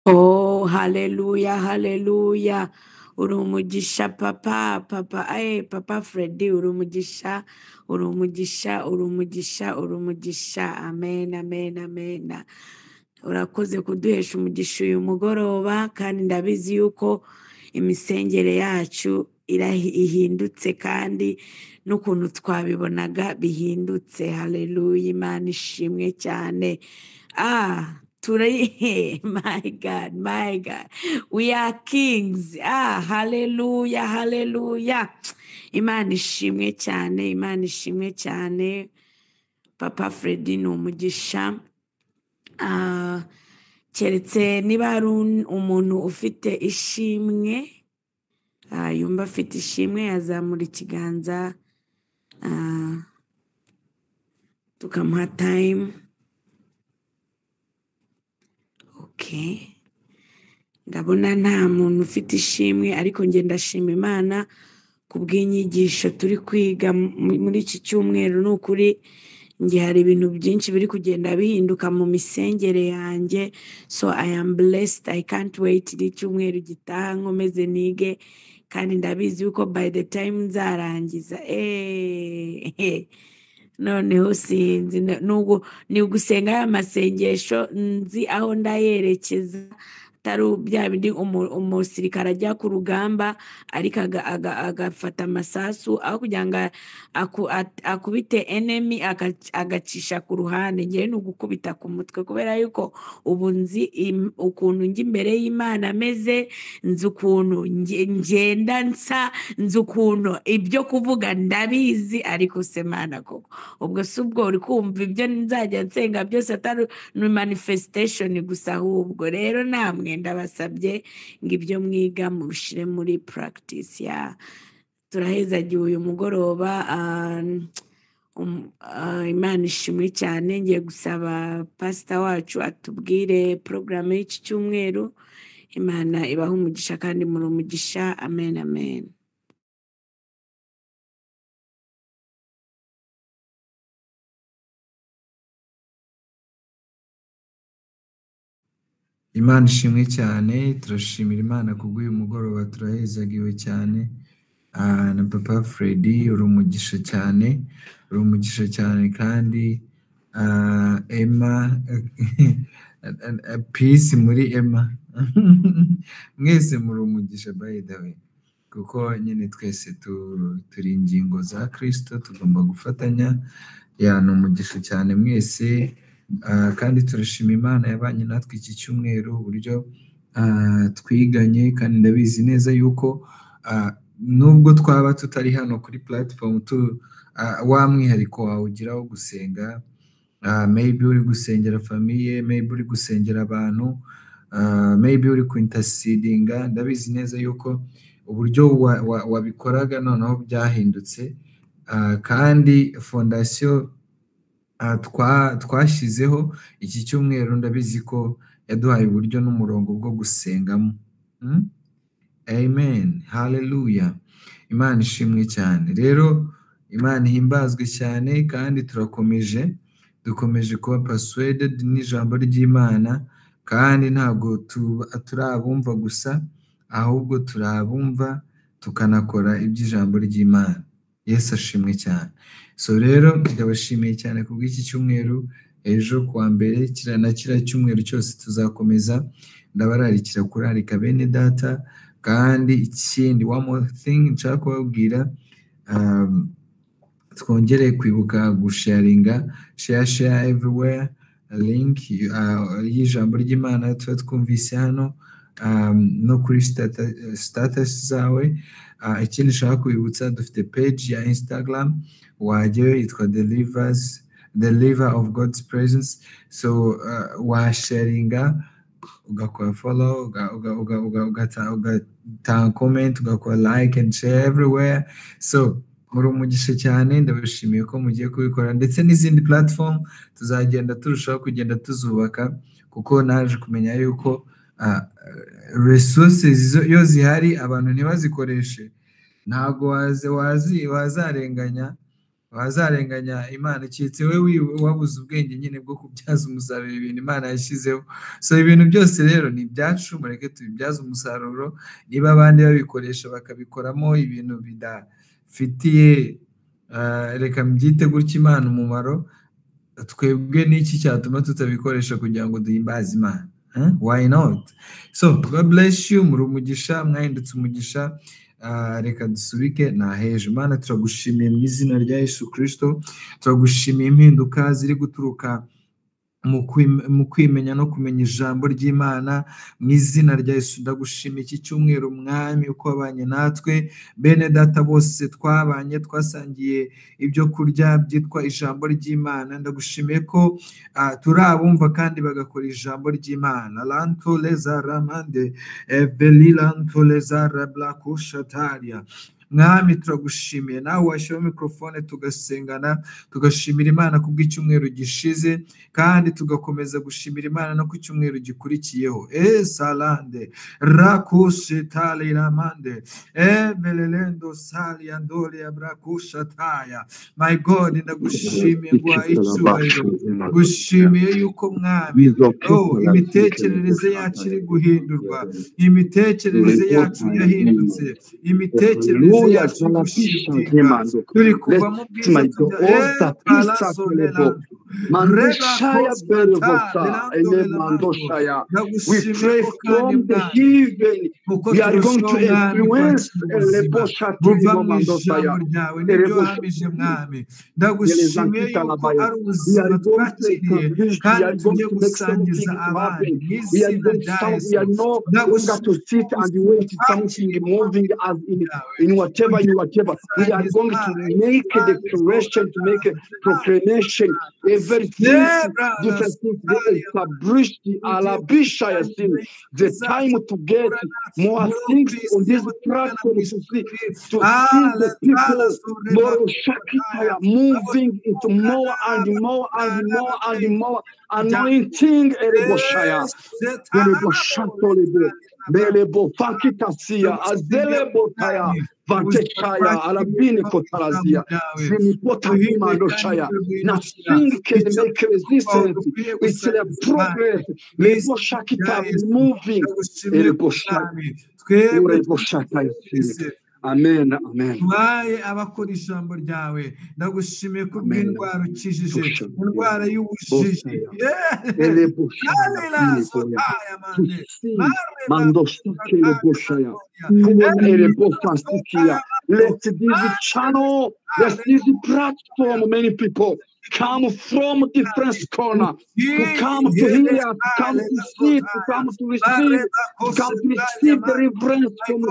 Oh, haleluya, haleluya. Uri umugisha papa, papa, papa Freddy, uri umugisha, uri umugisha, uri umugisha, uri umugisha. Amen, amen, amen. Urakoze kuduhesha umugisha uyu mugoroba, kandi ndabizi yuko imisengere yacu ihindutse kandi n'ukuntu twabibonaga bihindutse. Haleluya, Imana ishimwe cyane. My God, my God, we are kings. Hallelujah, hallelujah. Imana ishimwe cyane, Imana ishimwe cyane. Papa Freddy ni umugisha. Keretse niba hari umuntu ufite ishimwe, yumva afite ishimwe yazamura ikiganza, tukamuha time. Okay. Ndabona nta muntu ufite ishimwe, ariko njye ndashima Imana kubw'inyigisho turi kwiga muri iki cyumweru. Ni ukuri njye hari ibintu byinshi biri kugenda bihinduka mu misengere yanjye, so I am blessed. I can't wait n'icyumweru gitaha nkomeze nige, kandi ndabizi yuko by the time nzarangiza noneho sinzi ni ugusenga aya masengesho nzi aho ndayerekeza, atari bya bindi umusirikare ajya ku rugamba ariko agafata amasasu aho kugira ngo akubite enemy agacisha ku ruhande. Ngewe ni ugukubita ku mutwe, kubera yuko ubu nzi ukuntu njya imbere y'Imana ameze, nzi ukuntu ngenda nsa, nzi ukuntu ibyo kuvuga ndabizi, ariko se Mana koko ubwo si ubwo uri kumva ibyo nzajya nsenga byose atari ni manifestation gusa. Ahubwo rero namwe ndabasabye ngo ibyo mwiga mubishire muri practice. Ya turahezagiwe uyu mugoroba, Imana ishimwe cyane. Ngiye gusaba pastor wacu atubwire porogaramu y'iki cyumweru. Imana ibahe umugisha kandi muri umugisha. Amen, amen. Imana ishimwe cyane, turashimira Imana kubw'uyu mugoroba, turahezagiwe cyane. Na Papa Freddy uri umugisha cyane, uri umugisha cyane kandi Emma peace muri Emma mwese muri umugisha by the way, kuko nyine twese turi ingingo za Kristo, tugomba gufatanya. Ya ni umugisha cyane mwese. Kandi turashima Imana yabanye natwe iki cyumweru, uburyo twiganye, kandi ndabizi neza yuko nubwo twaba tutari hano kuri platform wa mwihariko wawe ugira wo gusenga, maybe uri gusengera famille, maybe uri gusengera abantu, maybe uri kuintercedinga, ndabizi neza yuko uburyo wabikoraga noneho byahindutse. Kandi fondasiyo twashyizeho iki cyumweru ndabizi ko yaduhaye uburyo n'umurongo bwo gusengamo. Amen, hallelujah. Imana ishimwe cyane. Rero Imana ihimbazwe cyane, kandi turakomeje, dukomeje kuba persuaded n'ijambo ry'Imana, kandi ntabwo turabumva gusa, ahubwo turabumva tukanakora iby'ijambo ry'Imana. Yesu ashimwe cyane. So rero ndabashimiye cyane kubw'iki cyumweru. Ejo kuwa mbere kiriya na kiriya cyumweru cyose tuzakomeza, ndabararikira kurarika bene data. Kandi ikindi one more thing nshaka kubabwira, twongere kwibuka gusharinga, share everywhere link y'ijambo ry'Imana tuba twumvise hano, no kuri status zawe. Ikindi nshaka kubibutsa, dufite page ya Instagram wajyayo yitwa Deliver of God's Presence. So washaringa, ugakora follow, ugatanga comment, ugakora like and share everywhere. So muri umugisha cyane, ndabashimiye ko mugiye kubikora, ndetse n'izindi platform tuzagenda turushaho kugenda tuzubaka, kuko naje kumenya yuko resources iyo zihari abantu ntibazikoreshe, ntabwo wazarenganya Imana, keretse we wabuze ubwenge nyine bwo kubyaza umusaruro ibintu Imana yashyizeho. So ibintu byose rero ni ibyacu, mureke tubibyaze umusaruro. Niba abandi babikoresha bakabikoramo ibintu bidafitiye reka mbyite gutya Imana umumaro, twebwe n'iki cyatuma tutabikoresha kugira ngo duhimbaze Imana? Why not? So God bless you, muri umugisha, mwahindutse umugisha. Reka dusubike na hejo. Mana turagushimiye mu izina rya Yesu Kristo, turagushimiye impinduka ziri guturuka mu kwimenya no kumenya ijambo ry'Imana mu izina rya Yesu. Ndagushimiye iki cyumweru Mwami uko wabanye natwe, bene data bose twabanye twasangiye ibyo kurya byitwa ijambo ry'Imana. Ndagushimiye ko turabumva kandi bagakora ijambo ry'Imana. Lanto leza ramande evelilanto leza rablakushataria. Mwami turagushimiye, nawe washyiraho mikorofone tugasengana, tugashimira Imana kubw'icyumweru gishize, kandi tugakomeza gushimira Imana no ku cyumweru gikurikiyeho. Salande rakushetaliramande emelelendo saliandole abrakushataya. My God, ndagushimiye nguha icyubahiro, gushimiye yuko Mwami imitekerereze yacu iri guhindurwa, imitekerereze yacu yahindutse, imitekerereze yacu iri gushitinga, turi kuva mu bwiza tujya We pray from the heaven. We are going to influence buva mu ijambo ryawe n'ibyo wahamije Mwami. Ndagushimiye yuko ari ubuzima twakiriye kandi tugiye gusangiza abandi mu izina rya Yesu. In whatever, in whatever. We are going to make a declaration, to make a proclamation. Everything, different things, they establish the Alabisha, the time to get more things on this platform to see the people more Shakitaya moving into more and more and more and more anointing Ereboshaya, Ereboshatolebo, Belebo Fakitasia, Azelebotaya, Vanteshaya, Alabini Kotarazia, Zimipotahimandoshaya. Nothing can make resistance. It's a progress. Leboshakita moving. Ereboshaya. Amen, amen. Tubaye abakora ijambo ryawe. Ndagushimiye kubw'indwara ukijije, indwara y'ubujiji. Let this channel, let this platform, many people come from different corner to come to hear, to come to see, to come to receive, to come to receive the reverence from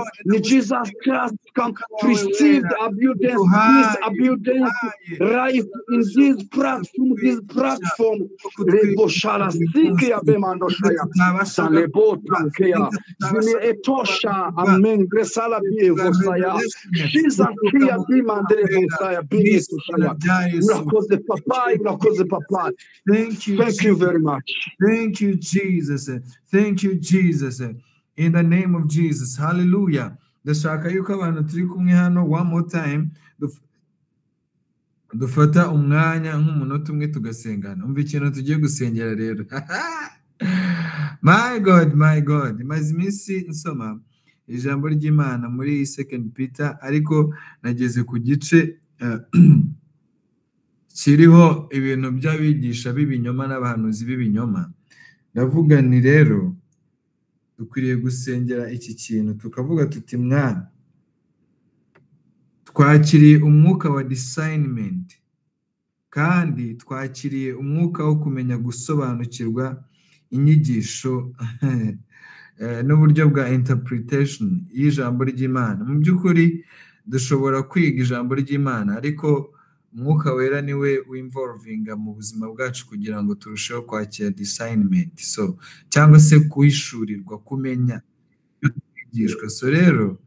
Jesus Christ, to come to receive the abundance, this abundance right in this platform, this platform. Leboshala sikia bemandoshaya, Salebo tankea, Zime etosha, amen. Gresala bievosaya, Shizankia bimandrevosaya, binetushaya. Urakoze papa, urakoze papa. Thank you. Thank you very much. Thank you, Jesus. Thank you, Jesus. In the name of Jesus. Hallelujah. Ndashaka yuko abantu turi kumwe hano one more time dufata umwanya nk'umunota umwe tugasengana. Umva ikintu tugiye gusengera rero. My God, my God. Maze iminsi nsoma ijambo ry'Imana muri 2 Peter, ariko nageze ku gice kiriho ibintu by'abigisha b'ibinyoma n'abahanuzi b'ibinyoma. Ndavuga ni rero dukwiriye gusengera iki kintu, tukavuga tuti Mwana, twakiriye umwuka wa discernment, kandi twakiriye umwuka wo kumenya gusobanukirwa inyigisho n'uburyo bwa interpretation y'ijambo ry'Imana. Mu by'ukuri dushobora kwiga ijambo ry'Imana, ariko Umwuka Wera niwe winvolvinga mu buzima bwacu kugira ngo turusheho kwakira discernment, so cyangwa se kuhishurirwa, kumenya kwigishwa. So rero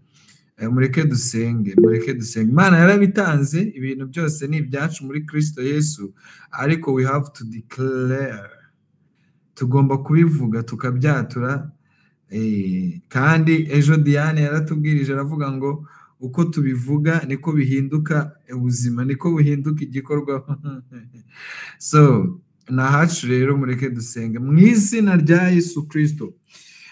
mureke dusenge, mureke dusenge. Imana yarabitanze, ibintu byose ni ibyacu muri Kristo Yesu, ariko we have to declare, tugomba kubivuga tukabyatura. Kandi ejo Diane yaratubwirije aravuga ngo uko tubivuga niko bihinduka ubuzima, niko buhinduka igikorwa. So nahacu rero mureke dusenge mu izina rya Yesu Kristo.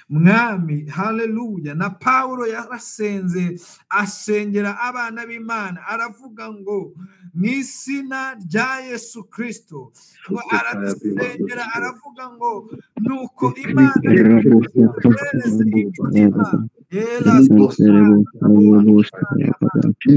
Mwami, haleluya. Na Paulo yarasenze, asengera abana b'Imana, aravuga ngo mu izina rya Yesu Kristo, ngo aradusengera, aravuga ngo nuko Imana ihereze imitima turi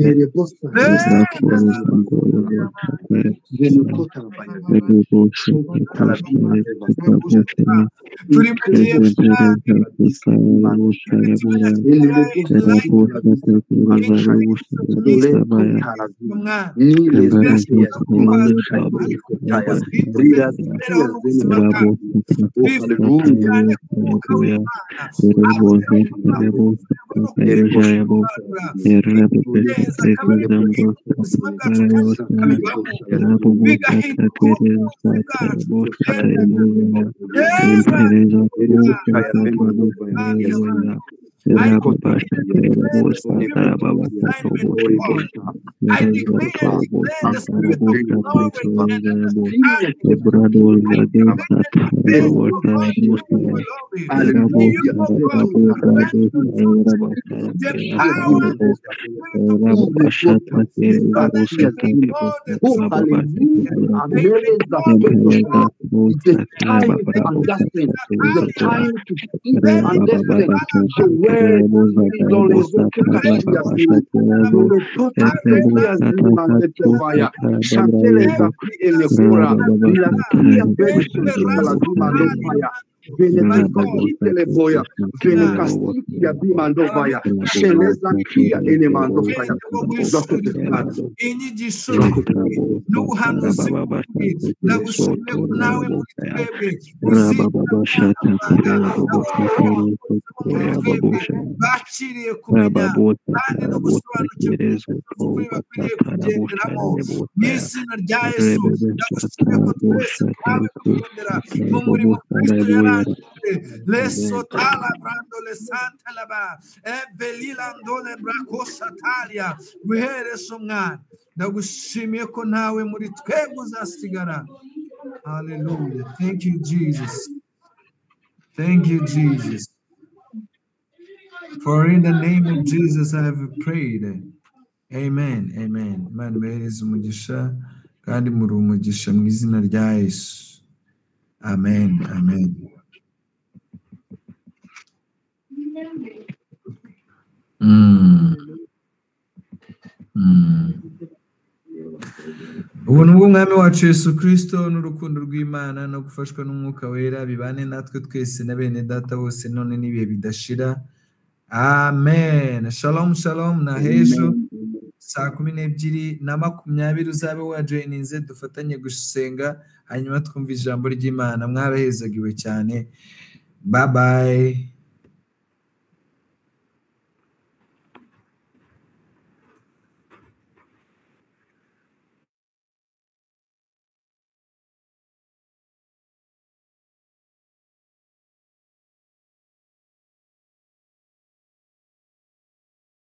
mu gihe Erebo I declare and declare the spirit of knowledge and understanding. I declare and declare anointing overloading. May you, O God, grant to children the power and the spirit of wisdom, so that they may know the truth. They may know the truth. It's the And time to they understand. It's the time to seek may understand the word Inyigisho n'ubuhanuzi bw'ukuri, ndagushimiye ko nawe muri twebwe uzitanga muri twebwe bakiriye kumenya kandi no gusobanukirwa ukuri bakwiriye kugenderamo mu izina rya Yesu. Ndagushimiye ko twese twawe kugendera mu murimo Kristo yarangije. Lesotala brando lesantalaba evelilando lebrako-satalia wiheresha umwana. Ndagushimiye ko ntawe muri twebwe uzasigara. Hallelujah. Thank you, Jesus. Thank you, Jesus. For in the name of Jesus I have prayed. Amen. Amen. Imana ibahereze umugisha kandi muri umugisha mu izina rya Yesu. Amen. Amen. Mm. Mm. Ubuntu bw'Umwami wacu Yesu Kristo n'urukundo rw'Imana no gufashwa n'Umwuka Wera bibane natwe twese na bene data bose none n'ibihe bidashira. Amen. Shalom, shalom. Na hejo 12:20 uzabe wajoyininze dufatanye gusenga hanyuma twumva ijambo ry'Imana. Mwarahezagiwe cyane. Bye bye.